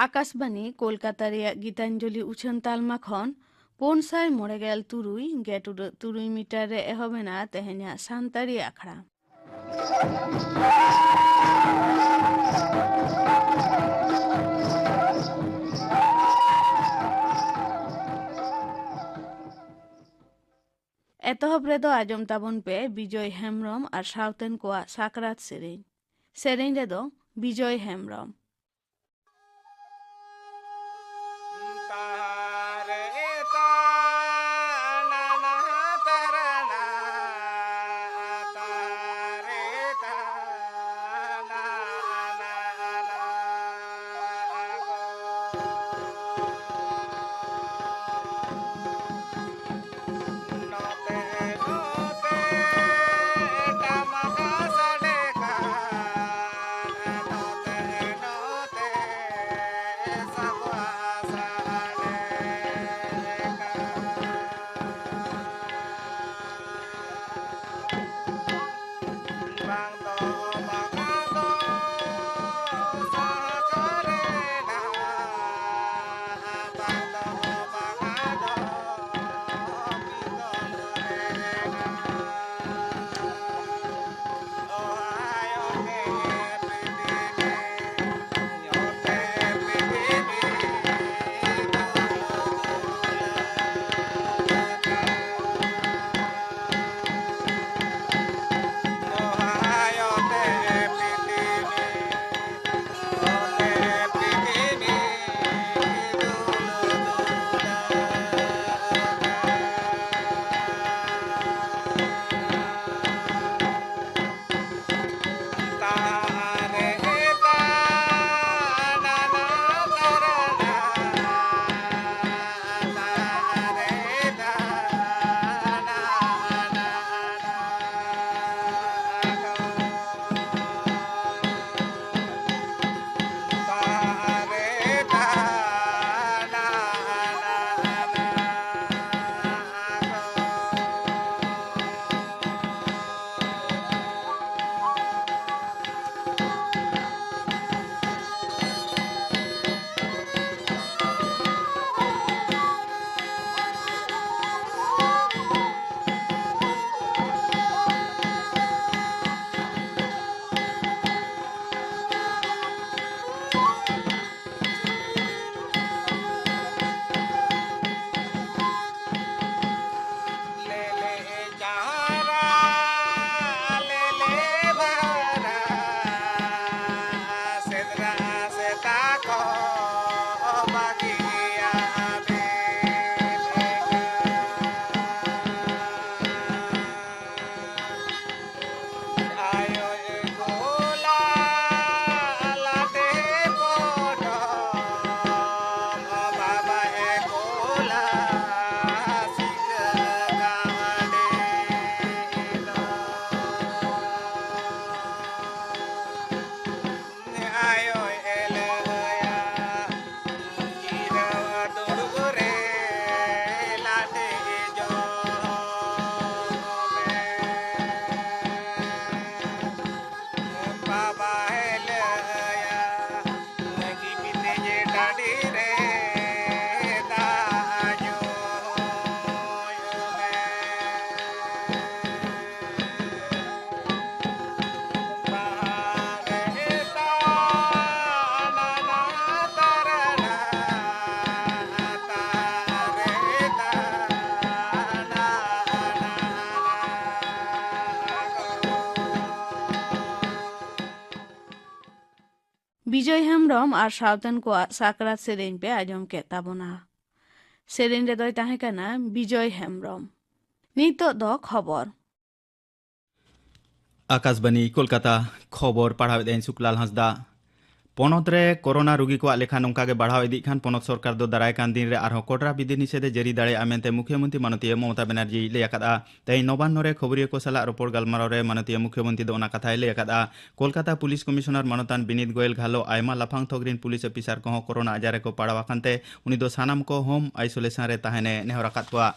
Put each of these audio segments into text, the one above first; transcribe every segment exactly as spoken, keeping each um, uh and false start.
ᱟᱠᱟᱥᱵᱟᱱᱤ ᱠᱳᱞᱠᱟᱛᱟ ᱨᱮᱭᱟᱜ ᱜᱤᱛᱟᱧᱡᱚᱞᱤ ᱩᱪᱷᱟᱹᱱ ᱛᱟᱞᱢᱟ ᱠᱷᱚᱱ ᱯᱩᱱ ᱥᱟᱭ ᱢᱚᱬᱮ ᱜᱮᱞ ᱛᱩᱨᱩᱭ ᱜᱮᱴ ᱩᱰᱟᱹᱜ ᱛᱩᱨᱩᱭ ᱢᱤᱴᱟᱨ ᱨᱮ ᱮᱦᱚᱵ ᱮᱱᱟ ᱛᱮᱦᱮᱧᱟᱜ ᱥᱟᱱᱛᱟᱲᱤ ᱟᱠᱷᱲᱟ᱾ ᱮᱛᱚᱦᱚᱵ ᱨᱮᱫᱚ ᱟᱸᱡᱚᱢ ᱛᱟᱵᱚᱱ ᱯᱮ ᱵᱤᱡᱚᱭ ᱦᱮᱢᱵᱽᱨᱚᱢ ᱟᱨ ᱥᱟᱶᱛᱮᱱ ᱠᱚᱣᱟᱜ ᱥᱟᱠᱨᱟᱛ ᱥᱮᱨᱮᱧ᱾ ᱥᱮᱨᱮᱧ ᱨᱮᱫᱚ ᱵᱤᱡᱚᱭ ᱦᱮᱢᱵᱽᱨᱚᱢ᱾ ᱵᱤᱡᱚᱭ ᱦᱮᱢᱵᱽᱨᱚᱢ ᱟᱨ ᱥᱟᱶᱛᱮᱱ ᱠᱚᱣᱟᱜ ᱥᱟᱠᱨᱟᱛ ᱥᱮᱨᱮᱧ ᱯᱮ ᱟᱸᱡᱚᱢ ᱠᱮᱫ ᱛᱟᱵᱚᱱᱟ᱾ ᱥᱮᱨᱮᱧ ᱨᱮᱫᱚᱭ ᱛᱟᱦᱮᱸ ᱠᱟᱱᱟ ᱵᱤᱡᱚᱭ ᱦᱮᱢᱵᱽᱨᱚᱢ᱾ ᱱᱤᱛᱚᱜ ᱫᱚ ᱠᱷᱚᱵᱚᱨ᱾ ᱟᱠᱟᱥᱵᱟᱱᱤ ᱠᱳᱞᱠᱟᱛᱟ, ᱠᱷᱚᱵᱚᱨ ᱯᱟᱲᱦᱟᱣᱮᱫ ᱟᱹᱧ ᱥᱩᱠᱞᱟᱞ ᱦᱟᱸᱥᱫᱟ᱾ ᱯᱚᱱᱚᱛ ᱨᱮ ᱠᱳᱨᱳᱱᱟ ᱨᱩᱜᱤ ᱠᱚᱣᱟᱜ ᱞᱮᱠᱷᱟ ᱱᱚᱝᱠᱟ ᱜᱮ ᱵᱟᱲᱦᱟᱣ ᱤᱫᱤᱜ ᱠᱷᱟᱱ ᱯᱚᱱᱚᱛ ᱥᱚᱨᱠᱟᱨ ᱫᱚ ᱫᱟᱨᱟᱭ ᱠᱟᱱ ᱫᱤᱱ ᱨᱮ ᱟᱨᱦᱚᱸ ᱠᱚᱰᱨᱟ ᱵᱤᱫᱷᱤ ᱱᱤᱥᱮᱫᱷ ᱮ ᱡᱟᱹᱨᱤ ᱫᱟᱲᱮᱭᱟᱜᱼᱟ ᱢᱮᱱᱛᱮ ᱢᱩᱠᱷᱭᱚᱢᱚᱱᱛᱨᱤ ᱢᱟᱱᱚᱛᱤᱭᱟᱹ ᱢᱚᱢᱚᱛᱟ ᱵᱮᱱᱟᱨᱡᱤᱭ ᱞᱟᱹᱭ ᱟᱠᱟᱫᱼᱟ᱾ ᱛᱮᱦᱮᱧ ᱱᱚᱵᱟᱱᱱᱚ ᱨᱮ ᱠᱷᱚᱵᱚᱨᱤᱭᱟᱹ ᱠᱚ ᱥᱟᱞᱟᱜ ᱨᱚᱯᱚᱲ ᱜᱟᱞᱢᱟᱨᱟᱣ ᱨᱮ ᱢᱟᱱᱚᱛᱤᱭᱟᱹ ᱢᱩᱠᱷᱭᱚᱢᱚᱱᱛᱨᱤ ᱫᱚ ᱚᱱᱟ ᱠᱟᱛᱷᱟᱭ ᱞᱟᱹᱭ ᱟᱠᱟᱫᱼᱟ᱾ ᱠᱳᱞᱠᱟᱛᱟ ᱯᱩᱞᱤᱥ ᱠᱚᱢᱤᱥᱚᱱᱟᱨ ᱢᱟᱱᱚᱛᱟᱱ ᱵᱤᱱᱤᱛ ᱜᱳᱭᱮᱞ ᱜᱷᱟᱞᱚ ᱟᱭᱢᱟ ᱞᱟᱯᱷᱟᱝ ᱛᱷᱚᱠ ᱨᱤᱱ ᱯᱩᱞᱤᱥ ᱚᱯᱷᱤᱥᱟᱨ ᱠᱚᱦᱚᱸ ᱠᱳᱨᱳᱱᱟ ᱟᱡᱟᱨ ᱨᱮᱠᱚ ᱯᱟᱲᱟᱣ ᱟᱠᱟᱱ ᱛᱮ ᱩᱱᱤ ᱫᱚ ᱥᱟᱱᱟᱢ ᱠᱚ ᱦᱳᱢ ᱟᱭᱥᱳᱞᱮᱥᱚᱱ ᱨᱮ ᱛᱟᱦᱮᱱ ᱮ ᱱᱮᱦᱚᱨ ᱟᱠᱟᱫ ᱠᱚᱣᱟ᱾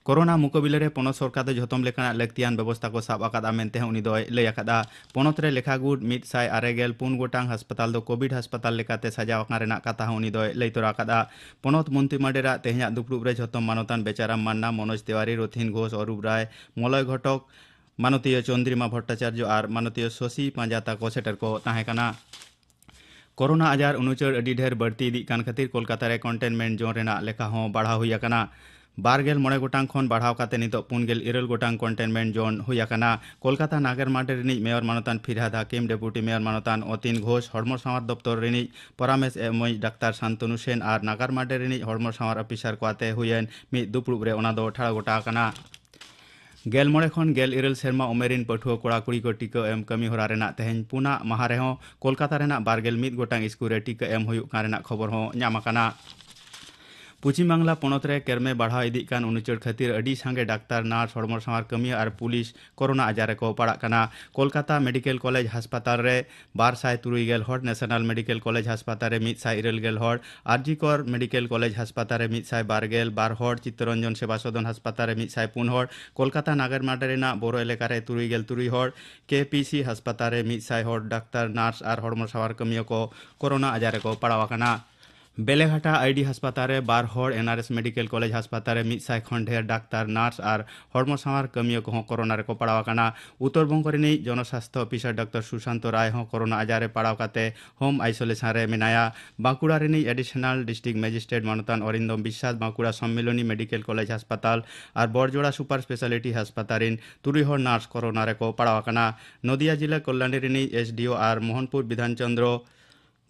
ᱠᱳᱨᱳᱱᱟ ᱢᱩᱠᱟᱹᱵᱤᱞᱟᱹ ᱨᱮ ᱯᱚᱱᱚᱛ ᱥᱚᱨᱠᱟᱨ ᱫᱚ ᱡᱷᱚᱛᱚᱢ ᱞᱮᱠᱟᱱᱟᱜ ᱞᱟᱹᱠᱛᱤᱭᱟᱱ ᱵᱮᱵᱚᱥᱛᱷᱟ ᱠᱚ ᱥᱟᱵ ᱟᱠᱟᱫᱼᱟ ᱢᱮᱱᱛᱮ ᱦᱚᱸ ᱩᱱᱤ ᱫᱚᱭ ᱞᱟᱹᱭ ᱟᱠᱟᱫᱼᱟ᱾ ᱯᱚᱱᱚᱛ ᱨᱮ ᱞᱮᱠᱷᱟ ᱜᱩᱴ ᱢᱤᱫ ᱥᱟᱭ ᱟᱨᱮ ᱜᱮᱞ ᱯᱩᱱ ᱜᱚᱴᱟᱝ ᱦᱟᱥᱯᱟᱛᱟᱞ ᱫᱚ ᱠᱳᱵᱷᱤᱰ ᱦᱟᱥᱯᱟᱛᱟᱞ ᱞᱮᱠᱟᱛᱮ ᱥᱟᱡᱟᱣ ᱟᱠᱟᱱ ᱨᱮᱱᱟᱜ ᱠᱟᱛᱷᱟ ᱦᱚᱸ ᱩᱱᱤ ᱫᱚᱭ ᱞᱟᱹᱭ ᱛᱚᱨᱟ ᱟᱠᱟᱫᱼᱟ᱾ ᱯᱚᱱᱚᱛ ᱢᱚᱱᱛᱨᱤᱢᱚᱱᱰᱚᱞ ᱨᱮ ᱛᱮᱦᱮᱧᱟᱜ ᱫᱩᱯᱲᱩᱵ ᱨᱮ ᱡᱷᱚᱛᱚᱢ ᱢᱟᱱᱚᱛᱟᱱ ᱵᱮᱪᱟᱨᱟᱢ ᱢᱟᱱᱱᱟ, ᱢᱚᱱᱳᱡᱽ ᱛᱤᱣᱟᱨᱤ, ᱨᱚᱛᱷᱤᱱ ᱜᱷᱳᱥ, ᱚᱨᱩᱯ ᱨᱟᱭ, ᱢᱚᱞᱚᱭ ᱜᱷᱚᱴᱚᱠ, ᱢᱟᱱᱚᱛᱤᱭᱟᱹ ᱪᱚᱱᱫᱨᱤᱢᱟ ᱵᱷᱚᱴᱴᱟᱪᱟᱨᱡᱚ ᱟᱨ ᱢᱟᱱᱚᱛᱤᱭᱟᱹ ᱥᱚᱥᱤ ᱯᱟᱸᱡᱟ ᱛᱟᱠᱚ ᱥᱮᱴᱮᱨ ᱠᱚ ᱛᱟᱦᱮᱸ ᱠᱟᱱᱟ᱾ ᱠᱳᱨᱳᱱᱟ ᱟᱡᱟᱨ ᱩᱱᱩᱪᱟᱹᱲ ᱟᱹᱰᱤ ᱰᱷᱮᱨ ᱵᱟᱹᱲᱛᱤ ᱤᱫᱤᱜ ᱠᱟᱱ ᱠᱷᱟᱹᱛᱤᱨ ᱠᱳᱞᱠᱟᱛᱟ ᱨᱮ ᱠᱚᱱᱴᱮᱱᱢᱮᱱᱴ ᱡᱳᱱ ᱨᱮᱱᱟᱜ ᱞᱮᱠᱷᱟ ᱦᱚᱸ ᱵᱟᱲᱦᱟᱣ ᱦᱩᱭ ᱟᱠᱟᱱᱟ᱾ ᱵᱟᱨ ᱜᱮᱞ ᱢᱚᱬᱮ ᱜᱚᱴᱟᱝ ᱠᱷᱚᱱ ᱵᱟᱲᱦᱟᱣ ᱠᱟᱛᱮ ᱱᱤᱛᱚᱜ ᱯᱩᱱ ᱜᱮᱞ ᱤᱨᱟᱹᱞ ᱜᱚᱴᱟᱝ ᱠᱚᱱᱴᱮᱱᱢᱮᱱᱴ ᱡᱳᱱ ᱦᱩᱭ ᱟᱠᱟᱱᱟ᱾ ᱠᱳᱞᱠᱟᱛᱟ ᱱᱟᱜᱟᱨ ᱢᱟᱰᱮ ᱨᱤᱱᱤᱡ ᱢᱮᱭᱚᱨ ᱢᱟᱱᱚᱛᱟᱱ ᱯᱷᱤᱨᱦᱟᱫ ᱦᱟᱠᱤᱢ, ᱰᱮᱯᱩᱴᱤ ᱢᱮᱭᱚᱨ ᱢᱟᱱᱚᱛᱟᱱ ᱚᱛᱤᱱ ᱜᱷᱳᱥ, ᱦᱚᱲᱢᱚ ᱥᱟᱶᱟᱨ ᱫᱚᱯᱛᱚᱨ ᱨᱤᱱᱤᱡ ᱯᱚᱨᱟᱢᱮᱥ ᱮᱢᱚᱭᱤᱡ ᱰᱟᱠᱛᱟᱨ ᱥᱟᱱᱛᱚᱱᱩ ᱥᱮᱱ ᱟᱨ ᱱᱟᱜᱟᱨ ᱢᱟᱰᱮ ᱨᱤᱱᱤᱡ ᱦᱚᱲᱢᱚ ᱥᱟᱶᱟᱨ ᱚᱯᱷᱤᱥᱟᱨ ᱠᱚ ᱟᱛᱮ ᱦᱩᱭᱮᱱ ᱢᱤᱫ ᱫᱩᱯᱲᱩᱵ ᱨᱮ ᱚᱱᱟ ᱫᱚ ᱴᱷᱟᱲᱚ ᱜᱚᱴᱟ ᱟᱠᱟᱱᱟ᱾ ᱜᱮᱞ ᱢᱚᱬᱮ ᱠᱷᱚᱱ ᱜᱮᱞ ᱤᱨᱟᱹᱞ ᱥᱮᱨᱢᱟ ᱩᱢᱮᱨ ᱨᱤᱱ ᱯᱟᱹᱴᱷᱩᱣᱟᱹ ᱠᱚᱲᱟ ᱠᱩᱲᱤ ᱠᱚ ᱴᱤᱠᱟᱹ ᱮᱢ ᱠᱟᱹᱢᱤ ᱦᱚᱨᱟ ᱨᱮᱱᱟᱜ ᱛᱮᱦᱮᱧ ᱯᱩᱱᱟᱜ ᱢᱟᱦᱟ ᱨᱮᱦᱚᱸ ᱠᱳᱞᱠᱟᱛᱟ ᱨᱮᱱᱟᱜ ᱵᱟᱨ ᱜᱮᱞ ᱢᱤᱫ ᱜᱚᱴᱟᱝ ᱥᱠᱩᱞ ᱨᱮ ᱴᱤᱠᱟᱹ ᱮᱢ ᱦᱩᱭᱩᱜ ᱠᱟᱱ ᱨᱮᱱᱟᱜ ᱠᱷᱚᱵᱚᱨ ᱦᱚᱸ ᱧᱟᱢ ᱟᱠᱟᱱᱟ᱾ ᱯᱚᱪᱷᱤᱢ ᱵᱟᱝᱞᱟ ᱯᱚᱱᱚᱛ ᱨᱮ ᱠᱮᱨᱢᱮ ᱵᱟᱲᱦᱟᱣ ᱤᱫᱤᱜ ᱠᱟᱱ ᱩᱱᱩᱪᱟᱹᱲ ᱠᱷᱟᱹᱛᱤᱨ ᱟᱹᱰᱤ ᱥᱟᱸᱜᱮ ᱰᱟᱠᱛᱟᱨ, ᱱᱟᱨᱥ, ᱦᱚᱲᱢᱚ ᱥᱟᱶᱟᱨ ᱠᱟᱹᱢᱤᱭᱟᱹ ᱟᱨ ᱯᱩᱞᱤᱥ ᱠᱳᱨᱳᱱᱟ ᱟᱡᱟᱨ ᱨᱮᱠᱚ ᱯᱟᱲᱟᱜ ᱠᱟᱱᱟ᱾ ᱠᱳᱞᱠᱟᱛᱟ ᱢᱮᱰᱤᱠᱮᱞ ᱠᱚᱞᱮᱡᱽ ᱦᱟᱥᱯᱟᱛᱟᱞ ᱨᱮ ᱵᱟᱨ ᱥᱟᱭ ᱛᱩᱨᱩᱭ ᱜᱮᱞ ᱦᱚᱲ, ᱱᱮᱥᱚᱱᱟᱞ ᱢᱮᱰᱤᱠᱮᱞ ᱠᱚᱞᱮᱡᱽ ᱦᱟᱥᱯᱟᱛᱟᱞ ᱨᱮ ᱢᱤᱫ ᱥᱟᱭ ᱤᱨᱟᱹᱞ ᱜᱮᱞ ᱦᱚᱲ, ᱟᱨᱡᱤ ᱠᱚᱨ ᱢᱮᱰᱤᱠᱮᱞ ᱠᱚᱞᱮᱡᱽ ᱦᱟᱥᱯᱟᱛᱟᱞ ᱨᱮ ᱢᱤᱫ ᱥᱟᱭ ᱵᱟᱨ ᱜᱮᱞ ᱵᱟᱨ ᱦᱚᱲ, ᱪᱤᱛᱛᱚᱨᱚᱧᱡᱚᱱ ᱥᱮᱵᱟ ᱥᱚᱫᱚᱱ ᱦᱟᱥᱯᱟᱛᱟᱞ ᱨᱮ ᱢᱤᱫ ᱥᱟᱭ ᱯᱩᱱ ᱦᱚᱲ, ᱠᱳᱞᱠᱟᱛᱟ ᱱᱟᱜᱟᱨ ᱢᱟᱰᱮ ᱨᱮᱱᱟᱜ ᱵᱳᱨᱳ ᱮᱞᱟᱠᱟ ᱨᱮ ᱛᱩᱨᱩᱭ ᱜᱮᱞ ᱛᱩᱨᱩᱭ ᱦᱚᱲ, ᱠᱮ ᱯᱤ ᱥᱤ ᱦᱟᱥᱯᱟᱛᱟᱞ ᱨᱮ ᱢᱤᱫ ᱥᱟᱭ ᱦᱚᱲ ᱰᱟᱠᱛᱟᱨ, ᱱᱟᱨᱥ ᱟᱨ ᱦᱚᱲᱢᱚ ᱥᱟᱶᱟᱨ ᱠᱟᱹᱢᱤᱭᱟᱹ ᱠᱚ ᱠᱳᱨᱳᱱᱟ ᱟᱡᱟᱨ ᱨᱮᱠᱚ ᱯᱟᱲᱟᱣ ᱟᱠᱟᱱᱟ᱾ ᱵᱮᱞᱮᱜᱷᱟᱴᱟ ᱟᱭᱰᱤ ᱦᱟᱥᱯᱟᱛᱟᱞ ᱨᱮ ᱵᱟᱨ ᱦᱚᱲ, ᱮᱱ ᱟᱨ ᱮᱥ ᱢᱮᱰᱤᱠᱮᱞ ᱠᱚᱞᱮᱡᱽ ᱦᱟᱥᱯᱟᱛᱟᱞ ᱨᱮ ᱢᱤᱫ ᱥᱟᱭ ᱠᱷᱚᱱ ᱰᱷᱮᱨ ᱰᱟᱠᱛᱟᱨ, ᱱᱟᱨᱥ ᱟᱨ ᱦᱚᱲᱢᱚ ᱥᱟᱶᱟᱨ ᱠᱟᱹᱢᱤᱭᱟᱹ ᱠᱚᱦᱚᱸ ᱠᱳᱨᱳᱱᱟ ᱨᱮᱠᱚ ᱯᱟᱲᱟᱣ ᱟᱠᱟᱱᱟ᱾ ᱩᱛᱛᱚᱨ ᱵᱚᱝᱜᱚ ᱨᱤᱱᱤᱡ ᱡᱚᱱᱚᱥᱟᱥᱛᱷᱚ ᱚᱯᱷᱤᱥᱟᱨ ᱰᱟᱠᱛᱟᱨ ᱥᱩᱥᱟᱱᱛᱚ ᱨᱟᱭ ᱦᱚᱸ ᱠᱳᱨᱳᱱᱟ ᱟᱡᱟᱨ ᱨᱮ ᱯᱟᱲᱟᱣ ᱠᱟᱛᱮ ᱦᱳᱢ ᱟᱭᱥᱳᱞᱮᱥᱚᱱ ᱨᱮ ᱢᱮᱱᱟᱭᱟ᱾ ᱵᱟᱸᱠᱩᱲᱟ ᱨᱤᱱᱤᱡ ᱮᱰᱤᱥᱚᱱᱟᱞ ᱰᱤᱥᱴᱨᱤᱠᱴ ᱢᱮᱡᱤᱥᱴᱨᱮᱴ ᱢᱟᱱᱚᱛᱟᱱ ᱚᱨᱤᱱᱫᱚᱢ ᱵᱤᱥᱥᱟᱥ ᱵᱟᱸᱠᱩᱲᱟ ᱥᱚᱢᱢᱤᱞᱚᱱᱤ ᱢᱮᱰᱤᱠᱮᱞ ᱠᱚᱞᱮᱡᱽ ᱦᱟᱥᱯᱟᱛᱟᱞ ᱟᱨ ᱵᱚᱲᱡᱳᱲᱟ ᱥᱩᱯᱟᱨ ᱥᱯᱮᱥᱟᱞᱤᱴᱤ ᱦᱟᱥᱯᱟᱛᱟᱞ ᱨᱤᱱ ᱛᱩᱨᱩᱭ ᱦᱚᱲ ᱱᱟᱨᱥ ᱠᱳᱨᱳᱱᱟ ᱨᱮᱠᱚ ᱯᱟᱲᱟᱣ ᱟᱠᱟᱱᱟ᱾ ᱱᱚᱫᱤᱭᱟ ᱡᱤᱞᱟ ᱠᱚᱞᱞᱟᱱᱤ ᱨᱤᱱᱤᱡ ᱮᱥ ᱰᱤ ᱳ ᱟᱨ ᱢᱳᱦᱚᱱᱯᱩᱨ ᱵᱤᱫᱷᱟᱱ ᱪᱚᱱᱫᱨᱚ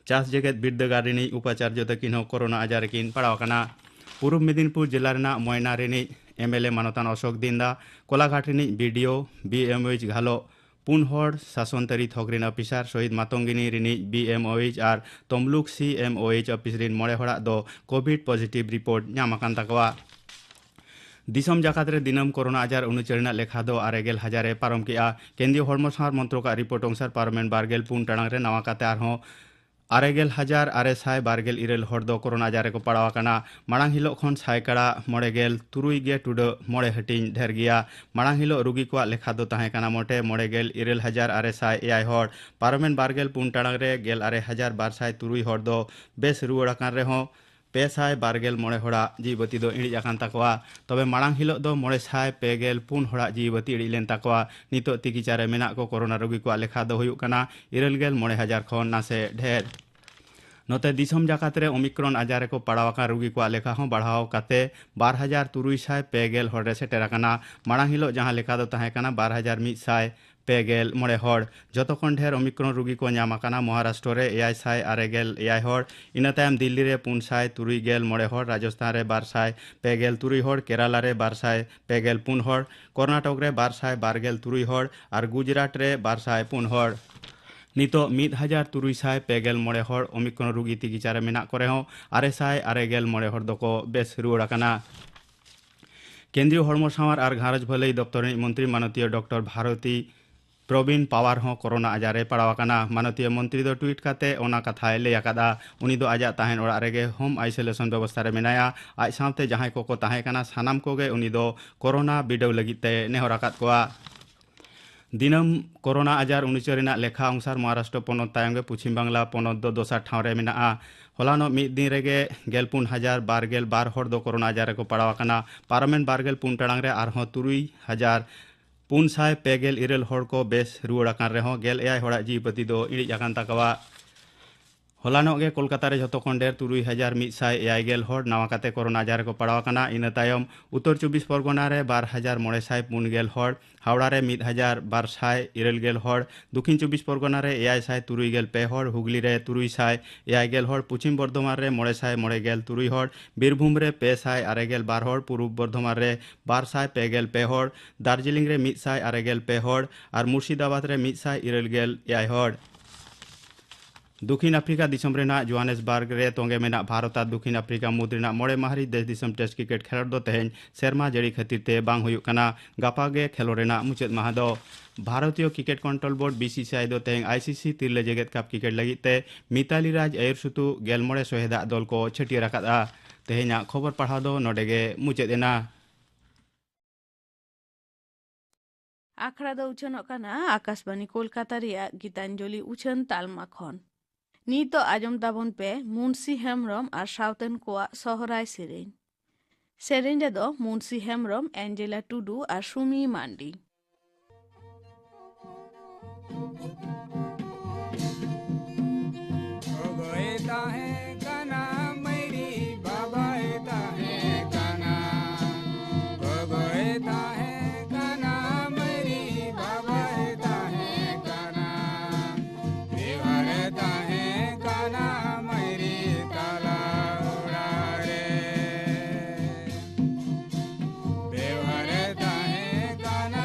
ᱪᱟᱥ ᱡᱮᱜᱮᱛ ᱵᱤᱨᱫᱟᱹᱜᱟᱲ ᱨᱤᱱᱤᱡ ᱩᱯᱟᱪᱟᱨᱡᱚ ᱛᱟᱹᱠᱤᱱ ᱦᱚᱸ ᱠᱳᱨᱳᱱᱟ ᱟᱡᱟᱨ ᱨᱮᱠᱤᱱ ᱯᱟᱲᱟᱣ ᱟᱠᱟᱱᱟ᱾ ᱯᱩᱨᱩᱵ ᱢᱮᱫᱤᱱᱯᱩᱨ ᱡᱮᱞᱟ ᱨᱮᱱᱟᱜ ᱢᱚᱭᱱᱟ ᱨᱤᱱᱤᱡ ᱮᱢ ᱮᱞ ᱮ ᱢᱟᱱᱚᱛᱟᱱ ᱚᱥᱳᱠ ᱫᱤᱱᱫᱟ, ᱠᱚᱞᱟᱜᱷᱟᱴ ᱨᱤᱱᱤᱡ ᱵᱤ ᱰᱤ ᱳ, ᱵᱤ ᱮᱢ ᱳ ᱮᱭᱤᱪ ᱜᱷᱟᱞᱚ, ᱯᱩᱱ ᱦᱚᱲ ᱥᱟᱥᱚᱱ ᱛᱟᱹᱨᱤ ᱛᱷᱚᱠ ᱨᱤᱱ ᱚᱯᱷᱤᱥᱟᱨ ᱥᱚᱦᱤᱫ ᱢᱟᱛᱚᱝᱜᱤᱱᱤ ᱨᱤᱱᱤᱡ ᱵᱤ ᱮᱢ ᱳ ᱮᱭᱤᱪ ᱟᱨ ᱛᱚᱢᱞᱩᱠ ᱥᱤ ᱮᱢ ᱳ ᱮᱭᱤᱪ ᱚᱯᱷᱤᱥ ᱨᱤᱱ ᱢᱚᱬᱮ ᱦᱚᱲᱟᱜ ᱫᱚ ᱠᱳᱵᱷᱤᱰ ᱯᱚᱡᱤᱴᱤᱵᱷ ᱨᱤᱯᱳᱨᱴ ᱧᱟᱢ ᱟᱠᱟᱱ ᱛᱟᱠᱚᱣᱟ᱾ ᱫᱤᱥᱚᱢ ᱡᱟᱠᱟᱛ ᱨᱮ ᱫᱤᱱᱟᱹᱢ ᱠᱳᱨᱳᱱᱟ ᱟᱡᱟᱨ ᱩᱱᱩᱪᱟᱹᱨ ᱨᱮᱱᱟᱜ ᱞᱮᱠᱷᱟ ᱫᱚ ᱟᱨᱮ ᱜᱮᱞ ᱦᱟᱡᱟᱨ ᱮ ᱯᱟᱨᱚᱢ ᱠᱮᱫᱼᱟ᱾ ᱠᱮᱱᱫᱨᱤᱭᱚ ᱦᱚᱲᱢᱚ ᱥᱟᱶᱟᱨ ᱢᱚᱱᱛᱨᱚᱠᱟᱜ ᱨᱤᱯᱳᱨᱴ ᱚᱱᱩᱥᱟᱨ ᱯᱟᱨᱚᱢᱮᱱ ᱵᱟᱨ ᱜᱮᱞ ᱯᱩᱱ ᱴᱟᱲᱟᱝ ᱨᱮ ᱱᱟᱣᱟ ᱠᱟᱛᱮ ᱟᱨᱦᱚᱸ ᱟᱨᱮ ᱜᱮᱞ ᱦᱟᱡᱟᱨ ᱟᱨᱮ ᱥᱟᱭ ᱵᱟᱨ ᱜᱮᱞ ᱤᱨᱟᱹᱞ ᱦᱚᱲ ᱫᱚ ᱠᱳᱨᱳᱱᱟ ᱟᱡᱟᱨ ᱨᱮᱠᱚ ᱯᱟᱲᱟᱣ ᱟᱠᱟᱱᱟ᱾ ᱢᱟᱲᱟᱝ ᱦᱤᱞᱳᱜ ᱠᱷᱚᱱ ᱥᱟᱭᱠᱟᱲᱟ ᱢᱚᱬᱮ ᱜᱮᱞ ᱛᱩᱨᱩᱭ ᱜᱮ ᱴᱩᱰᱟᱹᱜ ᱢᱚᱬᱮ ᱦᱟᱹᱴᱤᱧ ᱰᱷᱮᱨ ᱜᱮᱭᱟ᱾ ᱢᱟᱲᱟᱝ ᱦᱤᱞᱳᱜ ᱨᱩᱜᱤ ᱠᱚᱣᱟᱜ ᱞᱮᱠᱷᱟ ᱫᱚ ᱛᱟᱦᱮᱸ ᱠᱟᱱᱟ ᱢᱚᱴᱮ ᱢᱚᱬᱮ ᱜᱮᱞ ᱤᱨᱟᱹᱞ ᱦᱟᱡᱟᱨ ᱟᱨᱮ ᱥᱟᱭ ᱮᱭᱟᱭ ᱦᱚᱲ᱾ ᱯᱟᱨᱚᱢᱮᱱ ᱵᱟᱨ ᱜᱮᱞ ᱯᱩᱱ ᱴᱟᱲᱟᱝ ᱨᱮ ᱜᱮᱞ ᱟᱨᱮ ᱦᱟᱡᱟᱨ ᱵᱟᱨ ᱥᱟᱭ ᱛᱩᱨᱩᱭ ᱦᱚᱲ ᱫᱚ ᱵᱮᱥ ᱨᱩᱣᱟᱹᱲ ᱟᱠᱟᱱ ᱨᱮᱦᱚᱸ ᱯᱮ ᱥᱟᱭ ᱵᱟᱨ ᱜᱮᱞ ᱢᱚᱬᱮ ᱦᱚᱲᱟᱜ ᱡᱤᱣᱤ ᱵᱟᱹᱛᱤ ᱫᱚ ᱤᱬᱤᱡ ᱟᱠᱟᱱ ᱛᱟᱠᱚᱣᱟ᱾ ᱛᱚᱵᱮ ᱢᱟᱲᱟᱝ ᱦᱤᱞᱳᱜ ᱫᱚ ᱢᱚᱬᱮ ᱥᱟᱭ ᱯᱮ ᱜᱮᱞ ᱯᱩᱱ ᱦᱚᱲᱟᱜ ᱡᱤᱣᱤ ᱵᱟᱹᱛᱤ ᱤᱬᱤᱡ ᱞᱮᱱ ᱛᱟᱠᱚᱣᱟ᱾ ᱱᱤᱛᱚᱜ ᱛᱤᱠᱤᱪᱟ ᱨᱮ ᱢᱮᱱᱟᱜ ᱠᱚ ᱠᱳᱨᱳᱱᱟ ᱨᱩᱜᱤ ᱠᱚᱣᱟᱜ ᱞᱮᱠᱷᱟ ᱫᱚ ᱦᱩᱭᱩᱜ ᱠᱟᱱᱟ ᱤᱨᱟᱹᱞ ᱜᱮᱞ ᱢᱚᱬᱮ ᱦᱟᱡᱟᱨ ᱠᱷᱚᱱ ᱱᱟᱥᱮ ᱰᱷᱮᱨ᱾ ᱱᱚᱛᱮ ᱫᱤᱥᱚᱢ ᱡᱟᱠᱟᱛ ᱨᱮ ᱳᱢᱤᱠᱨᱚᱱ ᱟᱡᱟᱨ ᱨᱮᱠᱚ ᱯᱟᱲᱟᱣ ᱟᱠᱟᱱ ᱨᱩᱜᱤ ᱠᱚᱣᱟᱜ ᱞᱮᱠᱷᱟ ᱦᱚᱸ ᱵᱟᱲᱦᱟᱣ ᱠᱟᱛᱮ ᱵᱟᱨ ᱦᱟᱡᱟᱨ ᱛᱩᱨᱩᱭ ᱥᱟᱭ ᱯᱮ ᱜᱮᱞ ᱦᱚᱲ ᱨᱮ ᱥᱮᱴᱮᱨ ᱟᱠᱟᱱᱟ᱾ ᱢᱟᱲᱟᱝ ᱦᱤᱞᱳᱜ ᱡᱟᱦᱟᱸ ᱞᱮᱠᱷᱟ ᱫᱚ ᱛᱟᱦᱮᱸ ᱠᱟᱱᱟ ᱵᱟᱨ ᱦᱟᱡᱟᱨ ᱢᱤᱫ ᱥᱟᱭ ᱯᱮ ᱜᱮᱞ ᱢᱚᱬᱮ ᱦᱚᱲ᱾ ᱡᱚᱛᱚ ᱠᱷᱚᱱ ᱰᱷᱮᱨ ᱳᱢᱤᱠᱨᱚᱱ ᱨᱩᱜᱤ ᱠᱚ ᱧᱟᱢ ᱟᱠᱟᱱᱟ ᱢᱚᱦᱟᱨᱟᱥᱴᱨᱚ ᱨᱮ ᱮᱭᱟᱭ ᱥᱟᱭ ᱟᱨᱮ ᱜᱮᱞ ᱮᱭᱟᱭ ᱦᱚᱲ, ᱤᱱᱟᱹ ᱛᱟᱭᱚᱢ ᱫᱤᱞᱞᱤ ᱨᱮ ᱯᱩᱱ ᱥᱟᱭ ᱛᱩᱨᱩᱭ ᱜᱮᱞ ᱢᱚᱬᱮ ᱦᱚᱲ, ᱨᱟᱡᱚᱥᱛᱷᱟᱱ ᱨᱮ ᱵᱟᱨ ᱥᱟᱭ ᱯᱮ ᱜᱮᱞ ᱛᱩᱨᱩᱭ ᱦᱚᱲ, ᱠᱮᱨᱟᱞᱟ ᱨᱮ ᱵᱟᱨ ᱥᱟᱭ ᱯᱮ ᱜᱮᱞ ᱯᱩᱱ ᱦᱚᱲ, ᱠᱚᱨᱱᱟᱴᱚᱠ ᱨᱮ ᱵᱟᱨ ᱥᱟᱭ ᱵᱟᱨ ᱜᱮᱞ ᱛᱩᱨᱩᱭ ᱦᱚᱲ ᱟᱨ ᱜᱩᱡᱽᱨᱟᱴ ᱨᱮ ᱵᱟᱨ ᱥᱟᱭ ᱯᱩᱱ ᱦᱚᱲ᱾ ᱱᱤᱛᱚᱜ ᱢᱤᱫ ᱦᱟᱡᱟᱨ ᱛᱩᱨᱩᱭ ᱥᱟᱭ ᱯᱮ ᱜᱮᱞ ᱢᱚᱬᱮ ᱦᱚᱲ ᱳᱢᱤᱠᱨᱚᱱ ᱨᱩᱜᱤ ᱛᱤᱠᱤᱪᱟ ᱨᱮ ᱢᱮᱱᱟᱜ ᱠᱚ ᱨᱮᱦᱚᱸ ᱟᱨᱮ ᱥᱟᱭ ᱟᱨᱮ ᱜᱮᱞ ᱢᱚᱬᱮ ᱦᱚᱲ ᱫᱚᱠᱚ ᱵᱮᱥ ᱨᱩᱣᱟᱹᱲ ᱟᱠᱟᱱᱟ᱾ ᱠᱮᱱᱫᱨᱤᱭᱚ ᱦᱚᱲᱢᱚ ᱥᱟᱶᱟᱨ ᱟᱨ ᱜᱷᱟᱨᱚᱸᱡᱽ ᱵᱷᱟᱹᱞᱟᱹᱭ ᱫᱚᱯᱛᱚᱨ ᱨᱤᱱᱤᱡ ᱢᱚᱱᱛᱨᱤ ᱢᱟᱱᱚᱛᱤᱭᱚ ᱰᱚᱠᱴᱚᱨ ᱵᱷᱟᱨᱚᱛᱤ ᱯᱨᱚᱵᱤᱱ ᱯᱟᱣᱟᱨ ᱦᱚᱸ ᱠᱳᱨᱳᱱᱟ ᱟᱡᱟᱨ ᱨᱮ ᱯᱟᱲᱟᱣ ᱟᱠᱟᱱᱟ᱾ ᱢᱟᱱᱚᱛᱤᱭᱚ ᱢᱚᱱᱛᱨᱤ ᱫᱚ ᱴᱩᱭᱤᱴ ᱠᱟᱛᱮ ᱚᱱᱟ ᱠᱟᱛᱷᱟᱭ ᱞᱟᱹᱭ ᱟᱠᱟᱫᱼᱟ᱾ ᱩᱱᱤ ᱫᱚ ᱟᱡᱟᱜ ᱛᱟᱦᱮᱱ ᱚᱲᱟᱜ ᱨᱮᱜᱮ ᱦᱳᱢ ᱟᱭᱥᱳᱞᱮᱥᱚᱱ ᱵᱮᱵᱚᱥᱛᱷᱟ ᱨᱮ ᱢᱮᱱᱟᱭᱟ᱾ ᱟᱡ ᱥᱟᱶᱛᱮ ᱡᱟᱦᱟᱸᱭ ᱠᱚᱠᱚ ᱛᱟᱦᱮᱸ ᱠᱟᱱᱟ, ᱥᱟᱱᱟᱢ ᱠᱚᱜᱮ ᱩᱱᱤ ᱫᱚ ᱠᱳᱨᱳᱱᱟ ᱵᱤᱰᱟᱹᱣ ᱞᱟᱹᱜᱤᱫ ᱛᱮ ᱱᱮᱦᱚᱨ ᱟᱠᱟᱫ ᱠᱚᱣᱟ᱾ ᱫᱤᱱᱟᱹᱢ ᱠᱳᱨᱳᱱᱟ ᱟᱡᱟᱨ ᱩᱱᱩᱪᱟᱹᱨ ᱨᱮᱱᱟᱜ ᱞᱮᱠᱷᱟ ᱚᱱᱩᱥᱟᱨ ᱢᱚᱦᱟᱨᱟᱥᱴᱨᱚ ᱯᱚᱱᱚᱛ ᱛᱟᱭᱚᱢ ᱜᱮ ᱯᱚᱪᱷᱤᱢ ᱵᱟᱝᱞᱟ ᱯᱚᱱᱚᱛ ᱫᱚ ᱫᱚᱥᱟᱨ ᱴᱷᱟᱶ ᱨᱮ ᱢᱮᱱᱟᱜᱼᱟ᱾ ᱦᱚᱞᱟᱱᱚᱜ ᱢᱤᱫ ᱫᱤᱱ ᱨᱮᱜᱮ ᱜᱮᱞ ᱯᱩᱱ ᱦᱟᱡᱟᱨ ᱵᱟᱨ ᱜᱮᱞ ᱵᱟᱨ ᱦᱚᱲ ᱫᱚ ᱠᱳᱨᱳᱱᱟ ᱟᱡᱟᱨ ᱨᱮᱠᱚ ᱯᱟᱲᱟᱣ ᱟᱠᱟᱱᱟ᱾ ᱯᱟᱨᱚᱢᱮᱱ ᱵᱟᱨ ᱜᱮᱞ ᱯᱩᱱ ᱴᱟᱲᱟᱝ ᱨᱮ ᱟᱨᱦᱚᱸ ᱛᱩᱨᱩᱭ ᱦᱟᱡᱟᱨ ᱯᱩᱱ ᱥᱟᱭ ᱯᱮ ᱜᱮᱞ ᱤᱨᱟᱹᱞ ᱦᱚᱲ ᱠᱚ ᱵᱮᱥ ᱨᱩᱣᱟᱹᱲ ᱟᱠᱟᱱ ᱨᱮᱦᱚᱸ ᱜᱮᱞ ᱮᱭᱟᱭ ᱦᱚᱲᱟᱜ ᱡᱤᱣᱤ ᱵᱟᱹᱛᱤ ᱫᱚ ᱤᱬᱤᱡ ᱟᱠᱟᱱ ᱛᱟᱠᱚᱣᱟ᱾ ᱦᱚᱞᱟᱱᱚᱜ ᱜᱮ ᱠᱳᱞᱠᱟᱛᱟ ᱨᱮ ᱡᱷᱚᱛᱚ ᱠᱷᱚᱱ ᱰᱷᱮᱨ ᱛᱩᱨᱩᱭ ᱦᱟᱡᱟᱨ ᱢᱤᱫ ᱥᱟᱭ ᱮᱭᱟᱭ ᱜᱮᱞ ᱦᱚᱲ ᱱᱟᱣᱟ ᱠᱟᱛᱮ ᱠᱳᱨᱳᱱᱟ ᱟᱡᱟᱨ ᱨᱮᱠᱚ ᱯᱟᱲᱟᱣ ᱟᱠᱟᱱᱟ᱾ ᱤᱱᱟᱹ ᱛᱟᱭᱚᱢ ᱩᱛᱛᱚᱨ ᱪᱚᱵᱵᱤᱥ ᱯᱚᱨᱜᱚᱱᱟ ᱨᱮ ᱵᱟᱨ ᱦᱟᱡᱟᱨ ᱢᱚᱬᱮ ᱥᱟᱭ ᱯᱩᱱ ᱜᱮᱞ ᱦᱚᱲ, ᱦᱟᱣᱲᱟ ᱨᱮ ᱢᱤᱫ ᱦᱟᱡᱟᱨ ᱵᱟᱨ ᱥᱟᱭ ᱤᱨᱟᱹᱞ ᱜᱮᱞ ᱦᱚᱲ, ᱫᱚᱠᱷᱤᱱ ᱪᱚᱵᱵᱤᱥ ᱯᱚᱨᱜᱚᱱᱟ ᱨᱮ ᱮᱭᱟᱭ ᱥᱟᱭ ᱛᱩᱨᱩᱭ ᱜᱮᱞ ᱯᱮ ᱦᱚᱲ, ᱦᱩᱜᱽᱞᱤ ᱨᱮ ᱛᱩᱨᱩᱭ ᱥᱟᱭ ᱮᱭᱟᱭ ᱜᱮᱞ ᱦᱚᱲ, ᱯᱚᱪᱷᱤᱢ ᱵᱚᱨᱫᱷᱚᱢᱟᱱ ᱨᱮ ᱢᱚᱬᱮ ᱥᱟᱭ ᱢᱚᱬᱮ ᱜᱮᱞ ᱛᱩᱨᱩᱭ ᱦᱚᱲ, ᱵᱤᱨᱵᱷᱩᱢ ᱨᱮ ᱯᱮ ᱥᱟᱭ ᱟᱨᱮ ᱜᱮᱞ ᱵᱟᱨ ᱦᱚᱲ, ᱯᱩᱨᱩᱵ ᱵᱚᱨᱫᱷᱚᱢᱟᱱ ᱨᱮ ᱵᱟᱨ ᱥᱟᱭ ᱯᱮ ᱜᱮᱞ ᱯᱮ ᱦᱚᱲ, ᱫᱟᱨᱡᱤᱞᱤᱝ ᱨᱮ ᱢᱤᱫ ᱥᱟᱭ ᱟᱨᱮ ᱜᱮᱞ ᱯᱮ ᱦᱚᱲ ᱟᱨ ᱢᱩᱨᱥᱤᱫᱟᱵᱟᱫᱽ ᱨᱮ ᱢᱤᱫ ᱥᱟᱭ ᱤᱨᱟᱹᱞ ᱜᱮᱞ ᱮᱭᱟᱭ ᱦᱚᱲ᱾ ᱫᱚᱠᱷᱤᱱ ᱟᱯᱷᱨᱤᱠᱟ ᱫᱤᱥᱚᱢ ᱨᱮᱱᱟᱜ ᱡᱳᱦᱟᱱᱮᱥᱵᱟᱨᱜᱽ ᱨᱮ ᱛᱚᱸᱜᱮ ᱢᱮᱱᱟᱜ ᱵᱷᱟᱨᱚᱛ ᱟᱨ ᱫᱚᱠᱷᱤᱱ ᱟᱯᱷᱨᱤᱠᱟ ᱢᱩᱫᱽ ᱨᱮᱱᱟᱜ ᱢᱚᱬᱮ ᱢᱟᱦᱟ ᱨᱤᱡ ᱫᱮᱥ ᱫᱤᱥᱚᱢ ᱴᱮᱥᱴ ᱠᱨᱤᱠᱮᱴ ᱠᱷᱮᱞᱳᱰ ᱫᱚ ᱛᱮᱦᱮᱧ ᱥᱮᱨᱢᱟ ᱡᱟᱹᱲᱤ ᱠᱷᱟᱹᱛᱤᱨ ᱛᱮ ᱵᱟᱝ ᱦᱩᱭᱩᱜ ᱠᱟᱱᱟ᱾ ᱜᱟᱯᱟ ᱜᱮ ᱠᱷᱮᱞᱳᱰ ᱨᱮᱱᱟᱜ ᱢᱩᱪᱟᱹᱫ ᱢᱟᱦᱟ ᱫᱚ᱾ ᱵᱷᱟᱨᱚᱛᱤᱭᱚ ᱠᱨᱤᱠᱮᱴ ᱠᱚᱱᱴᱨᱳᱞ ᱵᱳᱨᱰ, ᱵᱤᱥᱤᱥᱤᱟᱭ, ᱫᱚ ᱛᱮᱦᱮᱧ ᱟᱭᱥᱤᱥᱤ ᱛᱤᱨᱞᱟᱹ ᱡᱮᱜᱮᱛ ᱠᱟᱯ ᱠᱨᱤᱠᱮᱴ ᱞᱟᱹᱜᱤᱫ ᱛᱮ ᱢᱤᱛᱟᱞᱤ ᱨᱟᱡᱽ ᱟᱹᱭᱩᱨ ᱥᱩᱛᱩᱜ ᱜᱮᱞ ᱢᱚᱬᱮ ᱥᱚᱦᱮᱫᱟᱜ ᱫᱚᱞ ᱠᱚ ᱪᱷᱟᱹᱴᱭᱟᱹᱨ ᱟᱠᱟᱫᱼᱟ᱾ ᱛᱮᱦᱮᱧᱟᱜ ᱠᱷᱚᱵᱚᱨ ᱯᱟᱲᱦᱟᱣ ᱫᱚ ᱱᱚᱰᱮ ᱜᱮ ᱢᱩᱪᱟᱹᱫ ᱮᱱᱟ᱾ ᱟᱠᱷᱲᱟ ᱫᱚ ᱩᱪᱷᱟᱹᱱᱚᱜ ᱠᱟᱱᱟ ᱟᱠᱟᱥᱵᱟᱱᱤ ᱠᱳᱞᱠᱟᱛᱟ ᱨᱮᱭᱟᱜ ᱜᱤᱛᱟᱧᱡᱚᱞᱤ ᱩᱪᱷᱟᱹᱱ ᱛᱟᱞᱢᱟ ᱠᱷᱚᱱ᱾ ᱱᱤᱛᱚᱜ ᱟᱸᱡᱚᱢ ᱛᱟᱵᱚᱱ ᱯᱮ ᱢᱩᱱᱥᱤ ᱦᱮᱢᱵᱽᱨᱚᱢ ᱟᱨ ᱥᱟᱶᱛᱮᱱ ᱠᱚᱣᱟᱜ ᱥᱚᱦᱨᱟᱭ ᱥᱮᱨᱮᱧ᱾ ᱥᱮᱨᱮᱧ ᱨᱮᱫᱚ ᱢᱩᱱᱥᱤ ᱦᱮᱢᱵᱽᱨᱚᱢ, ᱮᱧᱡᱮᱞᱟ ᱴᱩᱰᱩ ᱟᱨ ᱥᱩᱢᱤ ᱢᱟᱱᱰᱤ᱾ ᱜᱚᱜᱚᱭ ᱛᱟᱦᱮᱸ ᱠᱟᱱᱟ, ᱢᱟᱹᱭᱨᱤ ᱵᱟᱵᱟᱭ ᱛᱟᱦᱮᱸ ᱠᱟᱱᱟ᱾ ᱜᱚᱜᱚᱭ ᱛᱟᱦᱮᱸ ᱠᱟᱱᱟ, ᱢᱟᱹᱭᱨᱤ ᱵᱟᱵᱟᱭ ᱛᱟᱦᱮᱸ ᱠᱟᱱᱟ᱾ ᱵᱮᱣᱦᱟᱨ ᱛᱟᱦᱮᱸ ᱠᱟᱱᱟ, ᱢᱟᱹᱭᱨᱤ ᱛᱟᱞᱟ ᱚᱲᱟᱜ ᱨᱮ᱾ ᱵᱮᱣᱦᱟᱨ ᱛᱟᱦᱮᱸ ᱠᱟᱱᱟ,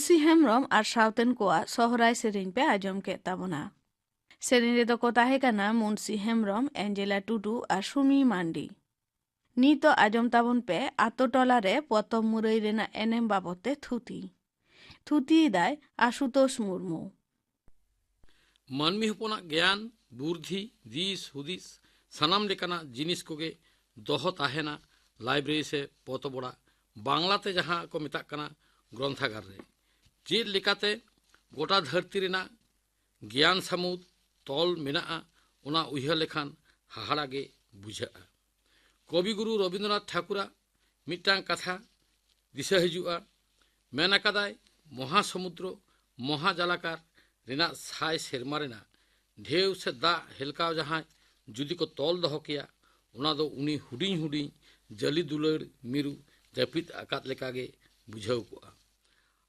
ᱢᱩᱱᱥᱤ ᱦᱮᱢᱵᱽᱨᱚᱢ ᱟᱨ ᱥᱟᱶᱛᱮᱱ ᱠᱚᱣᱟᱜ ᱥᱚᱦᱨᱟᱭ ᱥᱮᱨᱮᱧ ᱯᱮ ᱟᱸᱡᱚᱢ ᱠᱮᱫ ᱛᱟᱵᱚᱱᱟ᱾ ᱥᱮᱨᱮᱧ ᱨᱮᱫᱚ ᱠᱚ ᱛᱟᱦᱮᱸ ᱠᱟᱱᱟ ᱢᱩᱱᱥᱤ ᱦᱮᱢᱵᱽᱨᱚᱢ, ᱮᱧᱡᱮᱞᱟ ᱴᱩᱰᱩ ᱟᱨ ᱥᱩᱢᱤ ᱢᱟᱱᱰᱤ᱾ ᱱᱤᱛᱚᱜ ᱟᱸᱡᱚᱢ ᱛᱟᱵᱚᱱ ᱯᱮ ᱟᱛᱳ ᱴᱚᱞᱟ ᱨᱮ ᱯᱚᱛᱚᱵ ᱢᱩᱨᱟᱹᱭ ᱨᱮᱱᱟᱜ ᱮᱱᱮᱢ ᱵᱟᱵᱚᱫ ᱛᱮ ᱛᱷᱩᱛᱤ᱾ ᱛᱷᱩᱛᱤᱭᱮᱫᱟᱭ ᱟᱥᱩᱛᱳᱥ ᱢᱩᱨᱢᱩ᱾ ᱢᱟᱹᱱᱢᱤ ᱦᱚᱯᱚᱱᱟᱜ ᱜᱮᱭᱟᱱ, ᱵᱩᱨᱫᱷᱤ, ᱫᱤᱥ ᱦᱩᱫᱤᱥ, ᱥᱟᱱᱟᱢ ᱞᱮᱠᱟᱱᱟᱜ ᱡᱤᱱᱤᱥ ᱠᱚᱜᱮ ᱫᱚᱦᱚ ᱛᱟᱦᱮᱱᱟ ᱞᱟᱭᱵᱨᱮᱨᱤ ᱥᱮ ᱯᱚᱛᱚᱵ ᱚᱲᱟᱜ, ᱵᱟᱝᱞᱟᱛᱮ ᱡᱟᱦᱟᱸ ᱠᱚ ᱢᱮᱛᱟᱜ ᱠᱟᱱᱟ ᱜᱨᱚᱱᱛᱷᱟᱜᱟᱨ ᱨᱮ᱾ ᱪᱮᱫ ᱞᱮᱠᱟᱛᱮ ᱜᱚᱴᱟ ᱫᱷᱟᱹᱨᱛᱤ ᱨᱮᱱᱟᱜ ᱜᱮᱭᱟᱱ ᱥᱟᱹᱢᱩᱫ ᱛᱚᱞ ᱢᱮᱱᱟᱜᱼᱟ, ᱚᱱᱟ ᱩᱭᱦᱟᱹᱨ ᱞᱮᱠᱷᱟᱱ ᱦᱟᱦᱟᱲᱟ ᱜᱮ ᱵᱩᱡᱷᱟᱹᱜᱼᱟ᱾ ᱠᱚᱵᱤ ᱜᱩᱨᱩ ᱨᱚᱵᱤᱱᱫᱨᱚᱱᱟᱛᱷ ᱴᱷᱟᱹᱠᱩᱨᱟᱜ ᱢᱤᱫᱴᱟᱝ ᱠᱟᱛᱷᱟ ᱫᱤᱥᱟᱹ ᱦᱤᱡᱩᱜᱼᱟ, ᱢᱮᱱ ᱟᱠᱟᱫᱟᱭ, "ᱢᱚᱦᱟ ᱥᱚᱢᱩᱫᱨᱚ, ᱢᱚᱦᱟ ᱡᱟᱞᱟᱠᱟᱨ ᱨᱮᱱᱟᱜ ᱥᱟᱭ ᱥᱮᱨᱢᱟ ᱨᱮᱱᱟᱜ ᱰᱷᱮᱣ ᱥᱮ ᱫᱟᱜ ᱦᱮᱞᱠᱟᱣ ᱡᱟᱦᱟᱸᱭ ᱡᱩᱫᱤ ᱠᱚ ᱛᱚᱞ ᱫᱚᱦᱚ ᱠᱮᱭᱟ, ᱚᱱᱟ ᱫᱚ ᱩᱱᱤ ᱦᱩᱰᱤᱧ ᱦᱩᱰᱤᱧ ᱡᱟᱹᱞᱤ ᱫᱩᱞᱟᱹᱲ ᱢᱤᱨᱩ ᱡᱟᱹᱯᱤᱫ ᱟᱠᱟᱫ ᱞᱮᱠᱟᱜᱮ ᱵᱩᱡᱷᱟᱹᱣ ᱠᱚᱜᱼᱟ᱾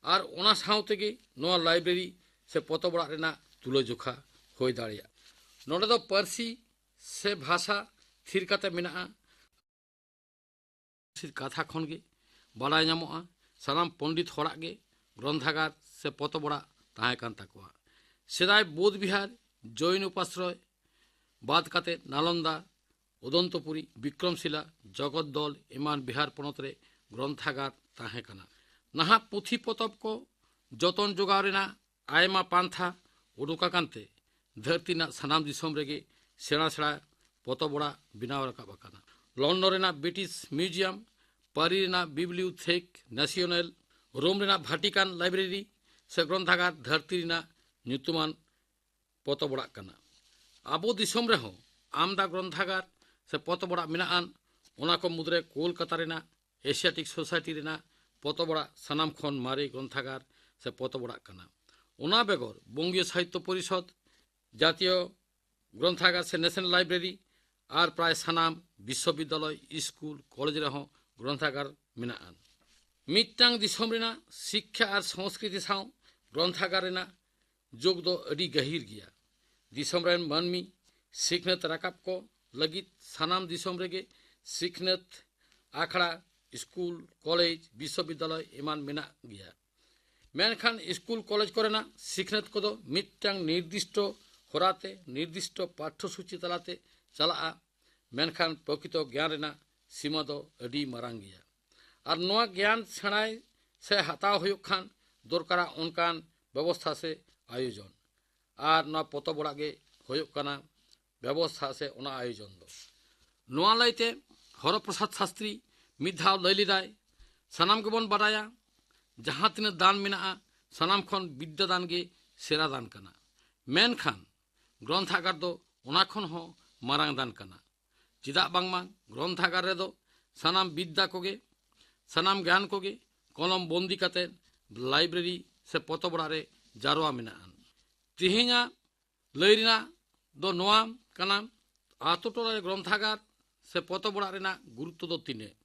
ᱟᱨ ᱚᱱᱟ ᱥᱟᱶ ᱛᱮᱜᱮ ᱱᱚᱣᱟ ᱞᱟᱭᱵᱨᱮᱨᱤ ᱥᱮ ᱯᱚᱛᱚᱵ ᱚᱲᱟᱜ ᱨᱮᱱᱟᱜ ᱛᱩᱞᱟᱹᱡᱚᱠᱷᱟ ᱦᱩᱭ ᱫᱟᱲᱮᱭᱟᱜᱼᱟ᱾" ᱱᱚᱰᱮ ᱫᱚ ᱯᱟᱹᱨᱥᱤ ᱥᱮ ᱵᱷᱟᱥᱟ ᱛᱷᱤᱨ ᱠᱟᱛᱮ ᱢᱮᱱᱟᱜᱼᱟ᱾ ᱠᱟᱛᱷᱟ ᱠᱷᱚᱱ ᱜᱮ ᱵᱟᱲᱟᱭ ᱧᱟᱢᱚᱜᱼᱟ, ᱥᱟᱱᱟᱢ ᱯᱚᱱᱰᱤᱛ ᱦᱚᱲᱟᱜ ᱜᱮ ᱜᱨᱚᱱᱛᱷᱟᱜᱟᱨ ᱥᱮ ᱯᱚᱛᱚᱵ ᱚᱲᱟᱜ ᱛᱟᱦᱮᱸ ᱠᱟᱱ ᱛᱟᱠᱚᱣᱟ᱾ ᱥᱮᱫᱟᱭ ᱵᱳᱫᱷ ᱵᱤᱦᱟᱨ, ᱡᱚᱭᱱ ᱩᱯᱟᱥᱨᱚᱭ ᱵᱟᱫ ᱠᱟᱛᱮ ᱱᱟᱞᱚᱱᱫᱟ, ᱚᱫᱚᱱᱛᱚᱯᱩᱨᱤ, ᱵᱤᱠᱨᱚᱢᱥᱤᱞᱟ, ᱡᱚᱜᱚᱛ ᱫᱚᱞ ᱮᱢᱟᱱ ᱵᱤᱦᱟᱨ ᱯᱚᱱᱚᱛ ᱨᱮ ᱜᱨᱚᱱᱛᱷᱟᱜᱟᱨ ᱛᱟᱦᱮᱸ ᱠᱟᱱᱟ᱾ ᱱᱟᱦᱟᱜ ᱯᱩᱛᱷᱤ ᱯᱚᱛᱚᱵ ᱠᱚ ᱡᱚᱛᱚᱱ ᱡᱚᱜᱟᱣ ᱨᱮᱱᱟᱜ ᱟᱭᱢᱟ ᱯᱟᱱᱛᱷᱟ ᱩᱰᱩᱠ ᱟᱠᱟᱱ ᱛᱮ ᱫᱷᱟᱹᱨᱛᱤ ᱨᱮᱱᱟᱜ ᱥᱟᱱᱟᱢ ᱫᱤᱥᱚᱢ ᱨᱮᱜᱮ ᱥᱮᱬᱟ ᱥᱮᱬᱟ ᱯᱚᱛᱚᱵ ᱚᱲᱟᱜ ᱵᱮᱱᱟᱣ ᱨᱟᱠᱟᱵ ᱟᱠᱟᱱᱟ᱾ ᱞᱚᱱᱰᱚᱱ ᱨᱮᱱᱟᱜ ᱵᱨᱤᱴᱤᱥ ᱢᱤᱣᱡᱤᱭᱟᱢ, ᱯᱟᱨᱤ ᱨᱮᱱᱟᱜ ᱵᱤᱵᱞᱤᱭᱳᱛᱷᱮᱠ ᱱᱮᱥᱤᱭᱚᱱᱮᱞ, ᱨᱳᱢ ᱨᱮᱱᱟᱜ ᱵᱷᱟᱴᱤᱠᱟᱱ ᱞᱟᱭᱵᱨᱮᱨᱤ ᱥᱮ ᱜᱨᱚᱱᱛᱷᱟᱜᱟᱨ ᱫᱷᱟᱹᱨᱛᱤ ᱨᱮᱱᱟᱜ ᱧᱩᱛᱩᱢᱟᱱ ᱯᱚᱛᱚᱵ ᱚᱲᱟᱜ ᱠᱟᱱᱟ᱾ ᱟᱵᱚ ᱫᱤᱥᱚᱢ ᱨᱮᱦᱚᱸ ᱟᱢᱫᱟ ᱜᱨᱚᱱᱛᱷᱟᱜᱟᱨ ᱥᱮ ᱯᱚᱛᱚᱵ ᱚᱲᱟᱜ ᱢᱮᱱᱟᱜ ᱟᱱ᱾ ᱚᱱᱟ ᱠᱚ ᱢᱩᱫᱽᱨᱮ ᱠᱳᱞᱠᱟᱛᱟ ᱨᱮᱱᱟᱜ ᱮᱥᱤᱭᱟᱴᱤᱠ ᱥᱳᱥᱟᱭᱴᱤ ᱨᱮᱱᱟᱜ ᱯᱚᱛᱚᱵ ᱚᱲᱟᱜ ᱥᱟᱱᱟᱢ ᱠᱷᱚᱱ ᱢᱟᱨᱮ ᱜᱨᱚᱱᱛᱷᱟᱜᱟᱨ ᱥᱮ ᱯᱚᱛᱚᱵ ᱚᱲᱟᱜ ᱠᱟᱱᱟ᱾ ᱚᱱᱟ ᱵᱮᱜᱚᱨ ᱵᱚᱝᱜᱤᱭᱚ ᱥᱟᱦᱤᱛᱛᱚ ᱯᱚᱨᱤᱥᱚᱫᱽ, ᱡᱟᱛᱤᱭᱚ ᱜᱨᱚᱱᱛᱷᱟᱜᱟᱨ ᱥᱮ ᱱᱮᱥᱚᱱᱟᱞ ᱞᱟᱭᱵᱨᱮᱨᱤ ᱟᱨ ᱯᱨᱟᱭ ᱥᱟᱱᱟᱢ ᱵᱤᱥᱥᱚᱵᱤᱫᱽᱫᱟᱞᱚᱭ, ᱥᱠᱩᱞ, ᱠᱚᱞᱮᱡᱽ ᱨᱮᱦᱚᱸ ᱜᱨᱚᱱᱛᱷᱟᱜᱟᱨ ᱢᱮᱱᱟᱜᱼᱟ᱾ ᱢᱤᱫᱴᱟᱝ ᱫᱤᱥᱚᱢ ᱨᱮᱱᱟᱜ ᱥᱤᱠᱠᱷᱟ ᱟᱨ ᱥᱚᱝᱥᱠᱨᱤᱛᱤ ᱥᱟᱶ ᱜᱨᱚᱱᱛᱷᱟᱜᱟᱨ ᱨᱮᱱᱟᱜ ᱡᱳᱜᱽ ᱫᱚ ᱟᱹᱰᱤ ᱜᱟᱹᱦᱤᱨ ᱜᱮᱭᱟ᱾ ᱫᱤᱥᱚᱢ ᱨᱮᱱ ᱢᱟᱹᱱᱢᱤ ᱥᱤᱠᱷᱱᱟᱹᱛ ᱨᱟᱠᱟᱵ ᱠᱚ ᱞᱟᱹᱜᱤᱫ ᱥᱟᱱᱟᱢ ᱫᱤᱥᱚᱢ ᱨᱮᱜᱮ ᱥᱤᱠᱷᱱᱟᱹᱛ ᱟᱠᱷᱲᱟ, ᱥᱠᱩᱞ, ᱠᱚᱞᱮᱡᱽ, ᱵᱤᱥᱥᱚᱵᱤᱫᱽᱫᱟᱞᱚᱭ ᱮᱢᱟᱱ ᱢᱮᱱᱟᱜ ᱜᱮᱭᱟ᱾ ᱢᱮᱱᱠᱷᱟᱱ ᱥᱠᱩᱞ ᱠᱚᱞᱮᱡᱽ ᱠᱚᱨᱮᱱᱟᱜ ᱥᱤᱠᱷᱱᱟᱹᱛ ᱠᱚᱫᱚ ᱢᱤᱫᱴᱟᱝ ᱱᱤᱨᱫᱤᱥᱴᱚ ᱦᱚᱨᱟᱛᱮ, ᱱᱤᱨᱫᱤᱥᱴᱚ ᱯᱟᱴᱷᱚᱥᱩᱪᱤ ᱛᱟᱞᱟᱛᱮ ᱪᱟᱞᱟᱜᱼᱟ᱾ ᱢᱮᱱᱠᱷᱟᱱ ᱯᱨᱚᱠᱤᱛᱚ ᱜᱮᱭᱟᱱ ᱨᱮᱱᱟᱜ ᱥᱤᱢᱟᱹ ᱫᱚ ᱟᱹᱰᱤ ᱢᱟᱨᱟᱝ ᱜᱮᱭᱟ᱾ ᱟᱨ ᱱᱚᱣᱟ ᱜᱮᱭᱟᱱ ᱥᱮᱬᱟᱭ ᱥᱮ ᱦᱟᱛᱟᱣ ᱦᱩᱭᱩᱜ ᱠᱷᱟᱱ ᱫᱚᱨᱠᱟᱨᱟ ᱚᱱᱠᱟᱱ ᱵᱮᱵᱚᱥᱛᱷᱟ ᱥᱮ ᱟᱭᱳᱡᱚᱱ᱾ ᱟᱨ ᱱᱚᱣᱟ ᱯᱚᱛᱚᱵ ᱚᱲᱟᱜ ᱜᱮ ᱦᱩᱭᱩᱜ ᱠᱟᱱᱟ ᱵᱮᱵᱚᱥᱛᱷᱟ ᱥᱮ ᱚᱱᱟ ᱟᱭᱳᱡᱚᱱ ᱫᱚ᱾ ᱱᱚᱣᱟ ᱞᱟᱹᱭᱛᱮ ᱦᱚᱨᱚ ᱯᱨᱚᱥᱟᱫᱽ ᱥᱟᱥᱛᱨᱤ ᱢᱤᱫ ᱫᱷᱟᱣ ᱞᱟᱹᱭ ᱞᱮᱫᱟᱭ, ᱥᱟᱱᱟᱢ ᱜᱮᱵᱚᱱ ᱵᱟᱰᱟᱭᱟ, ᱡᱟᱦᱟᱸ ᱛᱤᱱᱟᱹᱜ ᱫᱟᱱ ᱢᱮᱱᱟᱜᱼᱟ, ᱥᱟᱱᱟᱢ ᱠᱷᱚᱱ ᱵᱤᱫᱽᱫᱟᱹ ᱫᱟᱱ ᱜᱮ ᱥᱮᱨᱟ ᱫᱟᱱ ᱠᱟᱱᱟ᱾ ᱢᱮᱱᱠᱷᱟᱱ ᱜᱨᱚᱱᱛᱷᱟᱜᱟᱨ ᱫᱚ ᱚᱱᱟ ᱠᱷᱚᱱ ᱦᱚᱸ ᱢᱟᱨᱟᱝ ᱫᱟᱱ ᱠᱟᱱᱟ᱾ ᱪᱮᱫᱟᱜ ᱵᱟᱝᱢᱟ ᱜᱨᱚᱱᱛᱷᱟᱜᱟᱨ ᱨᱮᱫᱚ ᱥᱟᱱᱟᱢ ᱵᱤᱫᱽᱫᱟ ᱠᱚᱜᱮ, ᱥᱟᱱᱟᱢ ᱜᱮᱭᱟᱱ ᱠᱚᱜᱮ ᱠᱚᱞᱚᱢ ᱵᱚᱱᱫᱤ ᱠᱟᱛᱮ ᱞᱟᱭᱵᱨᱮᱨᱤ ᱥᱮ ᱯᱚᱛᱚᱵ ᱚᱲᱟᱜ ᱨᱮ ᱡᱟᱨᱣᱟ ᱢᱮᱱᱟᱜᱼᱟ᱾ ᱛᱮᱦᱮᱧᱟᱜ ᱞᱟᱹᱭ ᱨᱮᱱᱟᱜ ᱫᱚ ᱱᱚᱣᱟ ᱠᱟᱱᱟ, ᱟᱛᱳ ᱴᱚᱞᱟ ᱨᱮ ᱜᱨᱚᱱᱛᱷᱟᱜᱟᱨ ᱥᱮ ᱯᱚᱛᱚᱵ ᱚᱲᱟᱜ ᱨᱮᱱᱟᱜ ᱜᱩᱨᱩᱛᱛᱚ ᱫᱚ ᱛᱤᱱᱟᱹᱜ?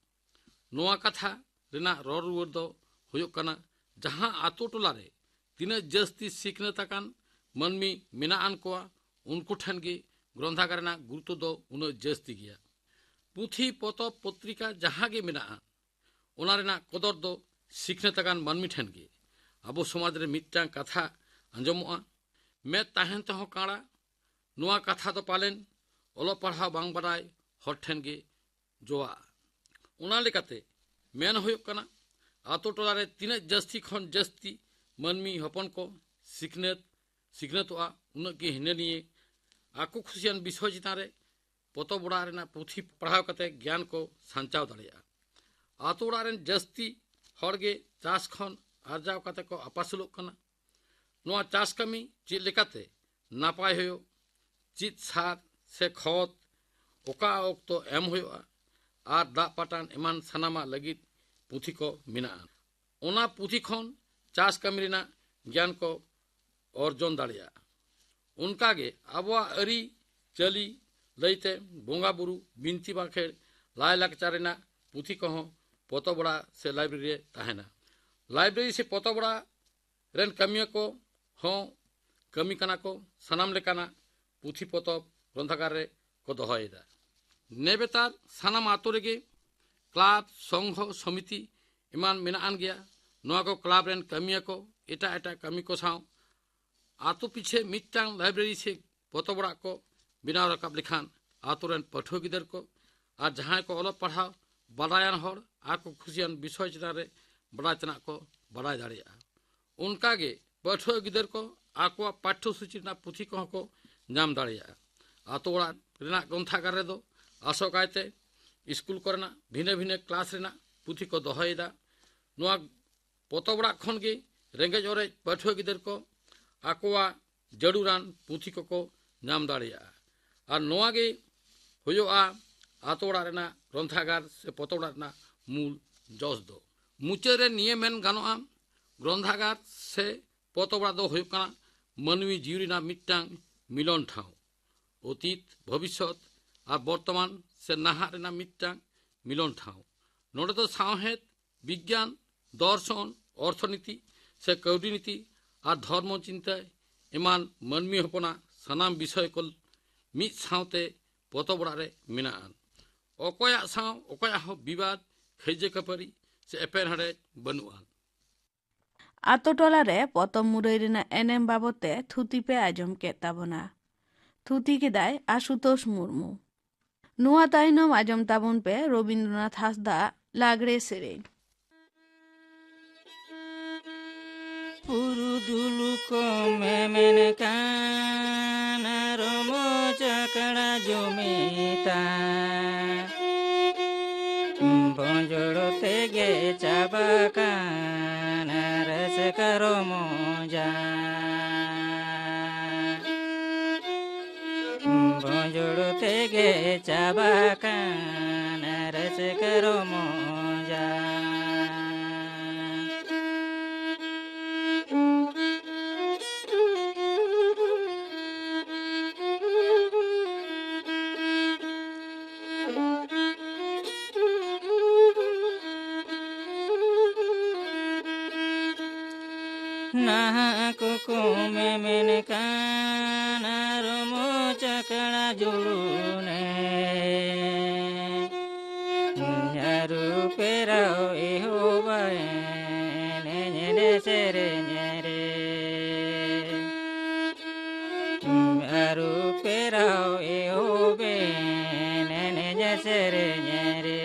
ᱱᱚᱣᱟ ᱠᱟᱛᱷᱟ ᱨᱮᱱᱟᱜ ᱨᱚᱲ ᱨᱩᱣᱟᱹᱲ ᱫᱚ ᱦᱩᱭᱩᱜ ᱠᱟᱱᱟ, ᱡᱟᱦᱟᱸ ᱟᱛᱳ ᱴᱚᱞᱟ ᱨᱮ ᱛᱤᱱᱟᱹᱜ ᱡᱟᱹᱥᱛᱤ ᱥᱤᱠᱷᱱᱟᱹᱛ ᱟᱠᱟᱱ ᱢᱟᱹᱱᱢᱤ ᱢᱮᱱᱟᱜ ᱟᱱ ᱠᱚᱣᱟ, ᱩᱱᱠᱩ ᱴᱷᱮᱱ ᱜᱮ ᱜᱨᱚᱱᱛᱷᱟᱜᱟᱨ ᱨᱮᱱᱟᱜ ᱜᱩᱨᱩᱛᱛᱚ ᱫᱚ ᱩᱱᱟᱹᱜ ᱡᱟᱹᱥᱛᱤ ᱜᱮᱭᱟ᱾ ᱯᱩᱛᱷᱤ, ᱯᱚᱛᱚᱵ, ᱯᱚᱛᱨᱤᱠᱟ ᱡᱟᱦᱟᱸ ᱜᱮ ᱢᱮᱱᱟᱜᱼᱟ, ᱚᱱᱟ ᱨᱮᱱᱟᱜ ᱠᱚᱫᱚᱨ ᱫᱚ ᱥᱤᱠᱷᱱᱟᱹᱛ ᱟᱠᱟᱱ ᱢᱟᱹᱱᱢᱤ ᱴᱷᱮᱱ ᱜᱮ᱾ ᱟᱵᱚ ᱥᱚᱢᱟᱡᱽ ᱨᱮ ᱢᱤᱫᱴᱟᱝ ᱠᱟᱛᱷᱟ ᱟᱸᱡᱚᱢᱚᱜᱼᱟ, "ᱢᱮᱫ ᱛᱟᱦᱮᱱ ᱛᱮᱦᱚᱸ ᱠᱟᱬᱟ, ᱱᱚᱣᱟ ᱠᱟᱛᱷᱟ ᱫᱚ ᱯᱟᱞᱮᱱ ᱚᱞᱚᱜ ᱯᱟᱲᱦᱟᱣ ᱵᱟᱝ ᱵᱟᱰᱟᱭ ᱦᱚᱲ ᱴᱷᱮᱱ ᱜᱮ ᱡᱚᱣᱟᱜᱼᱟ᱾" ᱚᱱᱟ ᱞᱮᱠᱟᱛᱮ ᱢᱮᱱ ᱦᱩᱭᱩᱜ ᱠᱟᱱᱟ, ᱟᱛᱳ ᱴᱚᱞᱟ ᱨᱮ ᱛᱤᱱᱟᱹᱜ ᱡᱟᱹᱥᱛᱤ ᱠᱷᱚᱱ ᱡᱟᱹᱥᱛᱤ ᱢᱟᱹᱱᱢᱤ ᱦᱚᱯᱚᱱ ᱠᱚ ᱥᱤᱠᱷᱱᱟᱹᱛ, ᱥᱤᱠᱷᱱᱟᱹᱛᱚᱜᱼᱟ, ᱩᱱᱟᱹᱜ ᱜᱮ ᱦᱤᱱᱟᱹ ᱱᱤᱭᱟᱹ ᱟᱠᱚ ᱠᱷᱩᱥᱤᱭᱟᱱ ᱵᱤᱥᱚᱭ ᱪᱮᱛᱟᱱ ᱨᱮ ᱯᱚᱛᱚᱵ ᱚᱲᱟᱜ ᱨᱮᱱᱟᱜ ᱯᱩᱛᱷᱤ ᱯᱟᱲᱦᱟᱣ ᱠᱟᱛᱮ ᱜᱮᱭᱟᱱ ᱠᱚ ᱥᱟᱧᱪᱟᱣ ᱫᱟᱲᱮᱭᱟᱜᱼᱟ᱾ ᱟᱛᱳ ᱚᱲᱟᱜ ᱨᱮᱱ ᱡᱟᱹᱥᱛᱤ ᱦᱚᱲ ᱜᱮ ᱪᱟᱥ ᱠᱷᱚᱱ ᱟᱨᱡᱟᱣ ᱠᱟᱛᱮ ᱠᱚ ᱟᱯᱟᱥᱩᱞᱚᱜ ᱠᱟᱱᱟ᱾ ᱱᱚᱣᱟ ᱪᱟᱥ ᱠᱟᱹᱢᱤ ᱪᱮᱫ ᱞᱮᱠᱟᱛᱮ ᱱᱟᱯᱟᱭ ᱦᱩᱭᱩᱜ, ᱪᱮᱫ ᱥᱟᱨ ᱥᱮ ᱠᱷᱚᱛ ᱚᱠᱟ ᱚᱠᱛᱚ ᱮᱢ ᱦᱩᱭᱩᱜᱼᱟ, ᱟᱨ ᱫᱟᱜ ᱯᱟᱴᱟᱱ ᱮᱢᱟᱱ ᱥᱟᱱᱟᱢᱟᱜ ᱞᱟᱹᱜᱤᱫ ᱯᱩᱛᱷᱤ ᱠᱚ ᱢᱮᱱᱟᱜᱼᱟ᱾ ᱚᱱᱟ ᱯᱩᱛᱷᱤ ᱠᱷᱚᱱ ᱪᱟᱥ ᱠᱟᱹᱢᱤ ᱨᱮᱱᱟᱜ ᱜᱮᱭᱟᱱ ᱠᱚ ᱚᱨᱡᱚᱱ ᱫᱟᱲᱮᱭᱟᱜᱼᱟ᱾ ᱚᱱᱠᱟᱜᱮ ᱟᱵᱚᱣᱟᱜ ᱟᱹᱨᱤᱪᱟᱹᱞᱤ ᱞᱟᱹᱭᱛᱮ ᱵᱚᱸᱜᱟ ᱵᱩᱨᱩ, ᱵᱤᱱᱛᱤ ᱵᱟᱸᱠᱷᱮᱲ, ᱞᱟᱭᱼᱞᱟᱠᱪᱟᱨ ᱨᱮᱱᱟᱜ ᱯᱩᱛᱷᱤ ᱠᱚᱦᱚᱸ ᱯᱚᱛᱚᱵ ᱚᱲᱟᱜ ᱥᱮ ᱞᱟᱭᱵᱨᱮᱨᱤ ᱨᱮ ᱛᱟᱦᱮᱱᱟ᱾ ᱞᱟᱭᱵᱨᱮᱨᱤ ᱥᱮ ᱯᱚᱛᱚᱵ ᱚᱲᱟᱜ ᱨᱮᱱ ᱠᱟᱹᱢᱤᱭᱟᱹ ᱠᱚ ᱦᱚᱸ ᱠᱟᱹᱢᱤ ᱠᱟᱱᱟ ᱠᱚ ᱥᱟᱱᱟᱢ ᱞᱮᱠᱟᱱᱟᱜ ᱯᱩᱛᱷᱤ ᱯᱚᱛᱚᱵ ᱜᱨᱚᱱᱛᱷᱟᱜᱟᱨ ᱨᱮ ᱠᱚ ᱫᱚᱦᱚᱭᱮᱫᱟ᱾ ᱱᱮᱵᱮᱛᱟᱨ ᱥᱟᱱᱟᱢ ᱟᱛᱳ ᱨᱮᱜᱮ ᱠᱞᱟᱵᱽ, ᱥᱚᱝᱜᱷᱚ, ᱥᱚᱢᱤᱛᱤ ᱮᱢᱟᱱ ᱢᱮᱱᱟᱜ ᱟᱱ ᱜᱮᱭᱟ᱾ ᱱᱚᱣᱟ ᱠᱚ ᱠᱞᱟᱵᱽ ᱨᱮᱱ ᱠᱟᱹᱢᱤᱭᱟᱹ ᱠᱚ ᱮᱴᱟᱜ ᱮᱴᱟᱜ ᱠᱟᱹᱢᱤ ᱠᱚ ᱥᱟᱶ ᱟᱛᱳ ᱯᱤᱪᱷᱮ ᱢᱤᱫᱴᱟᱝ ᱞᱟᱭᱵᱨᱮᱨᱤ ᱥᱮ ᱯᱚᱛᱚᱵ ᱚᱲᱟᱜ ᱠᱚ ᱵᱮᱱᱟᱣ ᱨᱟᱠᱟᱵ ᱞᱮᱠᱷᱟᱱ ᱟᱛᱳ ᱨᱮᱱ ᱯᱟᱹᱴᱷᱩᱣᱟᱹ ᱜᱤᱫᱟᱹᱨ ᱠᱚ ᱟᱨ ᱡᱟᱦᱟᱸᱭ ᱠᱚ ᱚᱞᱚᱜ ᱯᱟᱲᱦᱟᱣ ᱵᱟᱰᱟᱭᱟᱱ ᱦᱚᱲ ᱟᱨ ᱠᱚ ᱠᱩᱥᱤᱭᱟᱱ ᱵᱤᱥᱚᱭ ᱪᱮᱛᱟᱱ ᱨᱮ ᱵᱟᱰᱟᱭ ᱛᱮᱱᱟᱜ ᱠᱚ ᱵᱟᱰᱟᱭ ᱫᱟᱲᱮᱭᱟᱜᱼᱟ᱾ ᱚᱱᱠᱟᱜᱮ ᱯᱟᱹᱴᱷᱩᱣᱟᱹ ᱜᱤᱫᱟᱹᱨ ᱠᱚ ᱟᱠᱚᱣᱟᱜ ᱯᱟᱴᱷᱚ ᱥᱩᱪᱤ ᱨᱮᱱᱟᱜ ᱯᱩᱛᱷᱤ ᱠᱚᱦᱚᱸ ᱠᱚ ᱧᱟᱢ ᱫᱟᱲᱮᱭᱟᱜᱼᱟ᱾ ᱟᱛᱳ ᱚᱲᱟᱜ ᱨᱮᱱᱟᱜ ᱜᱨᱚᱱᱛᱷᱟᱜᱟᱨ ᱨᱮᱫᱚ ᱟᱥᱚᱠᱟᱭᱛᱮ ᱥᱠᱩᱞ ᱠᱚᱨᱮᱱᱟᱜ ᱵᱷᱤᱱᱟᱹ ᱵᱷᱤᱱᱟᱹ ᱠᱞᱟᱥ ᱨᱮᱱᱟᱜ ᱯᱩᱛᱷᱤ ᱠᱚ ᱫᱚᱦᱚᱭᱮᱫᱟ᱾ ᱱᱚᱣᱟ ᱯᱚᱛᱚᱵ ᱚᱲᱟᱜ ᱠᱷᱚᱱ ᱜᱮ ᱨᱮᱸᱜᱮᱡ ᱚᱨᱮᱡ ᱯᱟᱹᱴᱷᱩᱣᱟᱹ ᱜᱤᱫᱟᱹᱨ ᱠᱚ ᱟᱠᱚᱣᱟᱜ ᱡᱟᱹᱨᱩᱲᱟᱱ ᱯᱩᱛᱷᱤ ᱠᱚᱠᱚ ᱧᱟᱢ ᱫᱟᱲᱮᱭᱟᱜᱼᱟ᱾ ᱟᱨ ᱱᱚᱣᱟ ᱜᱮ ᱦᱩᱭᱩᱜᱼᱟ ᱟᱛᱳ ᱚᱲᱟᱜ ᱨᱮᱱᱟᱜ ᱜᱨᱚᱱᱛᱷᱟᱜᱟᱨ ᱥᱮ ᱯᱚᱛᱚᱵ ᱚᱲᱟᱜ ᱨᱮᱱᱟᱜ ᱢᱩᱞ ᱡᱚᱥ ᱫᱚ᱾ ᱢᱩᱪᱟᱹᱫ ᱨᱮ ᱱᱤᱭᱟᱹ ᱢᱮᱱ ᱜᱟᱱᱚᱜᱼᱟ, ᱜᱨᱚᱱᱛᱷᱟᱜᱟᱨ ᱥᱮ ᱯᱚᱛᱚᱵ ᱚᱲᱟᱜ ᱫᱚ ᱦᱩᱭᱩᱜ ᱠᱟᱱᱟ ᱢᱟᱹᱱᱢᱤ ᱡᱤᱣᱤ ᱨᱮᱱᱟᱜ ᱢᱤᱫᱴᱟᱝ ᱢᱤᱞᱚᱱ ᱴᱷᱟᱶ᱾ ᱚᱛᱤᱛ, ᱵᱷᱚᱵᱤᱥᱥᱚᱛ ᱟᱨ ᱵᱚᱨᱛᱚᱢᱟᱱ ᱥᱮ ᱱᱟᱦᱟᱜ ᱨᱮᱱᱟᱜ ᱢᱤᱫᱴᱟᱝ ᱢᱤᱞᱚᱱ ᱴᱷᱟᱶ᱾ ᱱᱚᱰᱮ ᱫᱚ ᱥᱟᱶᱦᱮᱫ, ᱵᱤᱜᱽᱜᱟᱱ, ᱫᱚᱨᱥᱚᱱ, ᱚᱨᱛᱷᱚᱱᱤᱛᱤ ᱥᱮ ᱠᱟᱹᱣᱰᱤ ᱱᱤᱛᱤ ᱟᱨ ᱫᱷᱚᱨᱢᱚ ᱪᱤᱱᱛᱟᱹ ᱮᱢᱟᱱ ᱢᱟᱹᱱᱢᱤ ᱦᱚᱯᱚᱱᱟᱜ ᱥᱟᱱᱟᱢ ᱵᱤᱥᱚᱭ ᱠᱚ ᱢᱤᱫ ᱥᱟᱶᱛᱮ ᱯᱚᱛᱚᱵ ᱚᱲᱟᱜ ᱨᱮ ᱢᱮᱱᱟᱜᱼᱟ᱾ ᱚᱠᱚᱭᱟᱜ ᱥᱟᱶ ᱚᱠᱚᱭᱟᱜ ᱦᱚᱸ ᱵᱤᱵᱟᱫ, ᱠᱷᱟᱹᱭᱡᱟᱹ ᱠᱷᱟᱹᱯᱟᱹᱨᱤ ᱥᱮ ᱮᱯᱮᱨᱦᱮᱸᱰᱮᱡ ᱵᱟᱹᱱᱩᱜᱼᱟ᱾ ᱟᱛᱳ ᱴᱚᱞᱟ ᱨᱮ ᱯᱚᱛᱚᱵ ᱢᱩᱨᱟᱹᱭ ᱨᱮᱱᱟᱜ ᱮᱱᱮᱢ ᱵᱟᱵᱚᱫ ᱛᱮ ᱛᱷᱩᱛᱤ ᱯᱮ ᱟᱸᱡᱚᱢ ᱠᱮᱫ ᱛᱟᱵᱚᱱᱟ᱾ ᱛᱷᱩᱛᱤ ᱠᱮᱫᱟᱭ ᱟᱥᱩᱛᱳᱥ ᱢᱩᱨᱢᱩ᱾ ᱱᱚᱣᱟ ᱛᱟᱭᱱᱚᱢ ᱟᱸᱡᱚᱢ ᱛᱟᱵᱚᱱ ᱯᱮ ᱨᱚᱵᱤᱱᱫᱨᱚᱱᱟᱛᱷ ᱦᱟᱸᱥᱫᱟᱜ ᱞᱟᱜᱽᱲᱮ ᱥᱮᱨᱮᱧ᱾ ᱯᱩᱨᱩᱫᱷᱩᱞ ᱠᱚ ᱢᱮᱢᱮᱱ ᱠᱟᱱ ᱨᱚᱢᱚᱡᱽ ᱟᱠᱷᱲᱟ ᱡᱩᱢᱤᱫᱟ᱾ ᱵᱚᱸᱡᱚᱲ ᱛᱮᱜᱮ ᱪᱟᱵᱟ ᱠᱟᱱ ᱨᱟᱹᱥᱠᱟᱹ ᱨᱚᱢᱚᱡᱟ᱾ ᱵᱚᱸᱡᱚᱲ ᱛᱮᱜᱮ ᱪᱟᱵᱟ ᱠᱟᱱ ᱨᱟᱹᱥᱠᱟᱹ ᱨᱚᱢᱚᱡᱟ᱾ ᱱᱟᱦᱟᱜ ᱠᱚᱠᱚ ᱢᱮᱢᱮᱱ ᱠᱟᱱ ᱨᱚᱢᱚᱡᱽ ᱟᱠᱷᱲᱟ ᱡᱩᱲᱩᱱᱮ ᱟᱹᱨᱩ ᱯᱷᱮᱨᱟᱣ ᱮᱦᱚᱵᱟᱭ᱾ ᱧᱮᱨᱮ᱾ ᱟᱹᱨᱩ ᱯᱷᱮᱨᱟᱣ ᱮᱦᱚᱵᱮᱱ ᱮᱱᱮᱡ ᱥᱮᱨᱮᱧ ᱨᱮ᱾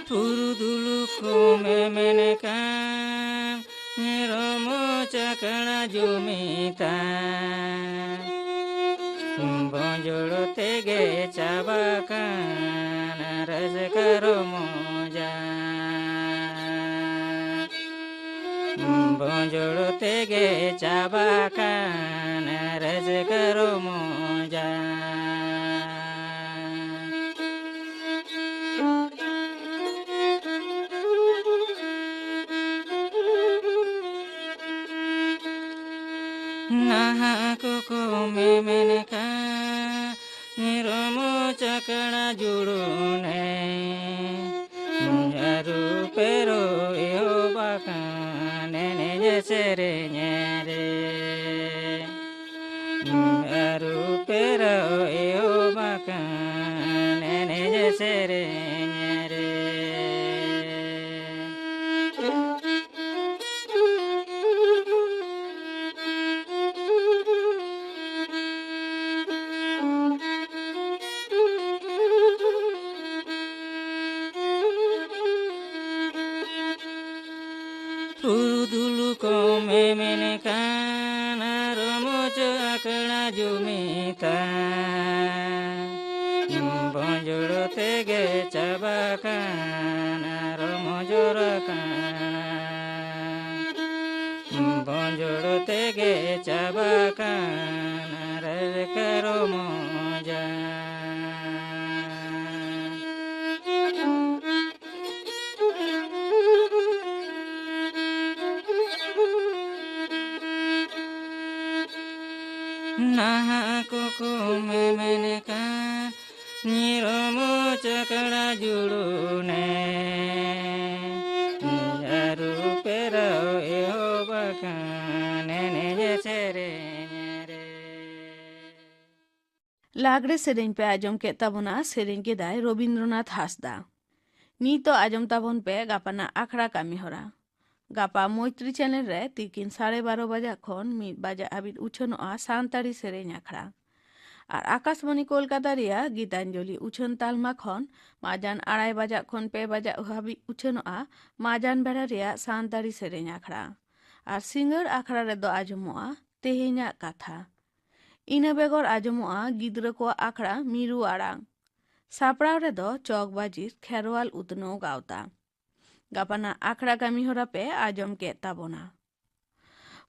ᱯᱩᱨᱩᱫᱷᱩᱞ ᱠᱚ ᱢᱮᱢᱮᱱ ᱠᱟᱱ, ᱨᱚᱢᱚᱡᱽ ᱟᱠᱷᱲᱟ ᱡᱩᱢᱤᱫ ᱛᱟᱢ᱾ ᱵᱚᱸᱡᱚᱲ ᱛᱮᱜᱮ ᱪᱟᱵᱟ ᱠᱟᱱ ᱨᱟᱹᱥᱠᱟᱹ ᱨᱚᱢᱚᱡᱟ᱾ ᱵᱚᱸᱡᱚᱲ ᱛᱮᱜᱮ ᱪᱟᱵᱟ ᱠᱟᱱ ᱨᱟᱹᱥᱠᱟᱹ ᱨᱚᱢᱚᱡᱟ᱾ ᱱᱟᱦᱟᱜ ᱠᱚᱠᱚ ᱢᱮᱢᱮᱱ ᱠᱟᱱ, ᱨᱚᱢᱚᱡᱽ ᱟᱠᱷᱲᱟ ᱡᱩᱲᱩᱱᱮ᱾ ᱟᱹᱨᱩ ᱯᱷᱮᱨᱟᱣ ᱮᱦᱚᱵ ᱟᱠᱟᱱ ᱮᱱᱮᱡ ᱥᱮᱨᱮᱧ ᱨᱮ᱾ ᱟᱹᱨᱩ ᱯᱷᱮᱨᱟᱣ ᱮᱦᱚᱵ ᱟᱠᱟᱱ ᱮᱱᱮᱡ ᱥᱮᱨᱮᱧ ᱨᱮ᱾ ᱯᱩᱨᱩᱫᱷᱩᱞ ᱠᱚ ᱢᱮᱢᱮᱱ ᱠᱟᱱ, ᱨᱚᱢᱚᱡᱽ ᱟᱠᱷᱲᱟ ᱡᱩᱢᱤᱫ ᱛᱟᱢ᱾ ᱵᱚᱸᱡᱚᱲ ᱛᱮᱜᱮ ᱪᱟᱵᱟ ᱠᱟᱱ, ᱨᱚᱢᱚᱡᱽ ᱨᱟᱠᱟᱱ᱾ ᱵᱚᱸᱡᱚᱲ ᱛᱮᱜᱮ ᱪᱟᱵᱟ ᱠᱟᱱ ᱨᱟᱹᱥᱠᱟᱹ ᱨᱚᱢᱚᱡᱟ᱾ ᱱᱟᱦᱟᱜ ᱠᱚᱠᱚ ᱢᱮᱢᱮᱱ ᱠᱟᱱ, ᱨᱚᱢᱚᱡᱽ ᱟᱠᱷᱲᱟ ᱡᱩᱲᱩᱱᱮ᱾ ᱟᱹᱨᱩ ᱯᱷᱮᱨᱟᱣ ᱮᱦᱚᱵ ᱟᱠᱟᱱ ᱮᱱᱮᱡ ᱥᱮᱨᱮᱧ ᱨᱮ᱾ ᱞᱟᱜᱽᱲᱮ ᱥᱮᱨᱮᱧ ᱯᱮ ᱟᱸᱡᱚᱢ ᱠᱮᱫ ᱛᱟᱵᱚᱱᱟ, ᱥᱮᱨᱮᱧ ᱠᱮᱫᱟᱭ ᱨᱚᱵᱤᱱᱫᱨᱚᱱᱟᱛᱷ ᱦᱟᱸᱥᱫᱟ᱾ ᱱᱤᱛᱚᱜ ᱟᱸᱡᱚᱢ ᱛᱟᱵᱚᱱ ᱯᱮ ᱜᱟᱯᱟᱱᱟᱜ ᱟᱠᱷᱲᱟ ᱠᱟᱹᱢᱤ ᱦᱚᱨᱟ᱾ ᱜᱟᱯᱟ ᱢᱳᱭᱛᱨᱤ ᱪᱮᱱᱮᱞ ᱨᱮ ᱛᱤᱠᱤᱱ ᱥᱟᱲᱮ ᱵᱟᱨᱚ ᱵᱟᱡᱟᱜ ᱠᱷᱚᱱ ᱢᱤᱫ ᱵᱟᱡᱟᱜ ᱦᱟᱹᱵᱤᱡ ᱩᱪᱷᱟᱹᱱᱚᱜᱼᱟ ᱥᱟᱱᱛᱟᱲᱤ ᱥᱮᱨᱮᱧ ᱟᱠᱷᱲᱟ᱾ ᱟᱨ ᱟᱠᱟᱥᱵᱟᱱᱤ ᱠᱳᱞᱠᱟᱛᱟ ᱨᱮᱭᱟᱜ ᱜᱤᱛᱟᱧᱡᱚᱞᱤ ᱩᱪᱷᱟᱹᱱ ᱛᱟᱞᱢᱟ ᱠᱷᱚᱱ ᱢᱟᱡᱟᱱ ᱟᱲᱟᱭ ᱵᱟᱡᱟᱜ ᱠᱷᱚᱱ ᱯᱮ ᱵᱟᱡᱟᱜ ᱦᱟᱹᱵᱤᱡ ᱩᱪᱷᱟᱹᱱᱚᱜᱼᱟ ᱢᱟᱡᱟᱱ ᱵᱮᱲᱟ ᱨᱮᱭᱟᱜ ᱥᱟᱱᱛᱟᱲᱤ ᱥᱮᱨᱮᱧ ᱟᱠᱷᱲᱟ᱾ ᱟᱨ ᱥᱤᱸᱜᱟᱹᱲ ᱟᱠᱷᱲᱟ ᱨᱮᱫᱚ ᱟᱸᱡᱚᱢᱚᱜᱼᱟ ᱛᱮᱦᱮᱧᱟᱜ ᱠᱟᱛᱷᱟ᱾ ᱤᱱᱟᱹ ᱵᱮᱜᱚᱨ ᱟᱸᱡᱚᱢᱚᱜᱼᱟ ᱜᱤᱫᱽᱨᱟᱹ ᱠᱚᱣᱟᱜ ᱟᱠᱷᱲᱟ ᱢᱤᱨᱩ ᱟᱲᱟᱝ᱾ ᱥᱟᱯᱲᱟᱣ ᱨᱮᱫᱚ ᱪᱚᱠᱵᱟᱡᱤ ᱠᱷᱮᱨᱣᱟᱞ ᱩᱛᱱᱟᱹᱣ ᱜᱟᱶᱛᱟ᱾ ᱜᱟᱯᱟᱱᱟᱜ ᱟᱠᱷᱲᱟ ᱠᱟᱹᱢᱤ ᱦᱚᱨᱟ ᱯᱮ ᱟᱸᱡᱚᱢ ᱠᱮᱫ ᱛᱟᱵᱚᱱᱟ᱾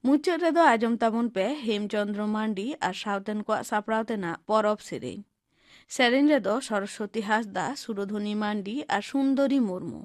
ᱢᱩᱪᱟᱹᱫ ᱨᱮᱫᱚ ᱟᱸᱡᱚᱢ ᱛᱟᱵᱚᱱ ᱯᱮ ᱦᱮᱢᱪᱚᱸᱫᱽᱨᱚ ᱢᱟᱱᱰᱤ ᱟᱨ ᱥᱟᱶᱛᱮᱱ ᱠᱚᱣᱟᱜ ᱥᱟᱯᱲᱟᱣ ᱛᱮᱱᱟᱜ ᱯᱚᱨᱚᱵᱽ ᱥᱮᱨᱮᱧ᱾ ᱥᱮᱨᱮᱧ ᱨᱮᱫᱚ ᱥᱚᱨᱚᱥᱣᱚᱛᱤ ᱦᱟᱸᱥᱫᱟ, ᱥᱩᱨᱚᱫᱷᱚᱱᱤ ᱢᱟᱱᱰᱤ ᱟᱨ ᱥᱩᱱᱫᱚᱨᱤ ᱢᱩᱨᱢᱩ᱾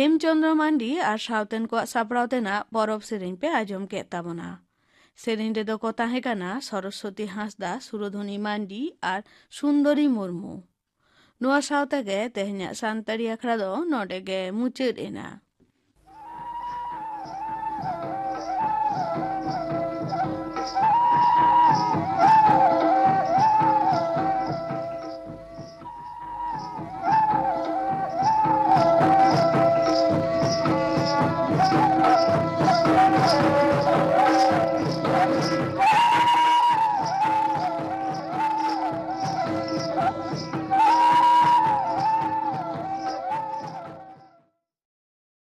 ᱦᱮᱢᱪᱚᱸᱫᱽᱨᱚ ᱢᱟᱱᱰᱤ ᱟᱨ ᱥᱟᱶᱛᱮᱱ ᱠᱚᱣᱟᱜ ᱥᱟᱯᱲᱟᱣ ᱛᱮᱱᱟᱜ ᱯᱚᱨᱚᱵᱽ ᱥᱮᱨᱮᱧ ᱯᱮ ᱟᱸᱡᱚᱢ ᱠᱮᱫ ᱛᱟᱵᱚᱱᱟ᱾ ᱥᱮᱨᱮᱧ ᱨᱮᱫᱚ ᱠᱚ ᱛᱟᱦᱮᱸ ᱠᱟᱱᱟ ᱥᱚᱨᱚᱥᱣᱚᱛᱤ ᱦᱟᱸᱥᱫᱟ, ᱥᱩᱨᱚᱫᱷᱚᱱᱤ ᱢᱟᱱᱰᱤ ᱟᱨ ᱥᱩᱱᱫᱚᱨᱤ ᱢᱩᱨᱢᱩ᱾ ᱱᱚᱣᱟ ᱥᱟᱶ ᱛᱮᱜᱮ ᱛᱮᱦᱮᱧᱟᱜ ᱥᱟᱱᱛᱟᱲᱤ ᱟᱠᱷᱲᱟ ᱫᱚ ᱱᱚᱰᱮ ᱜᱮ ᱢᱩᱪᱟᱹᱫ ᱮᱱᱟ᱾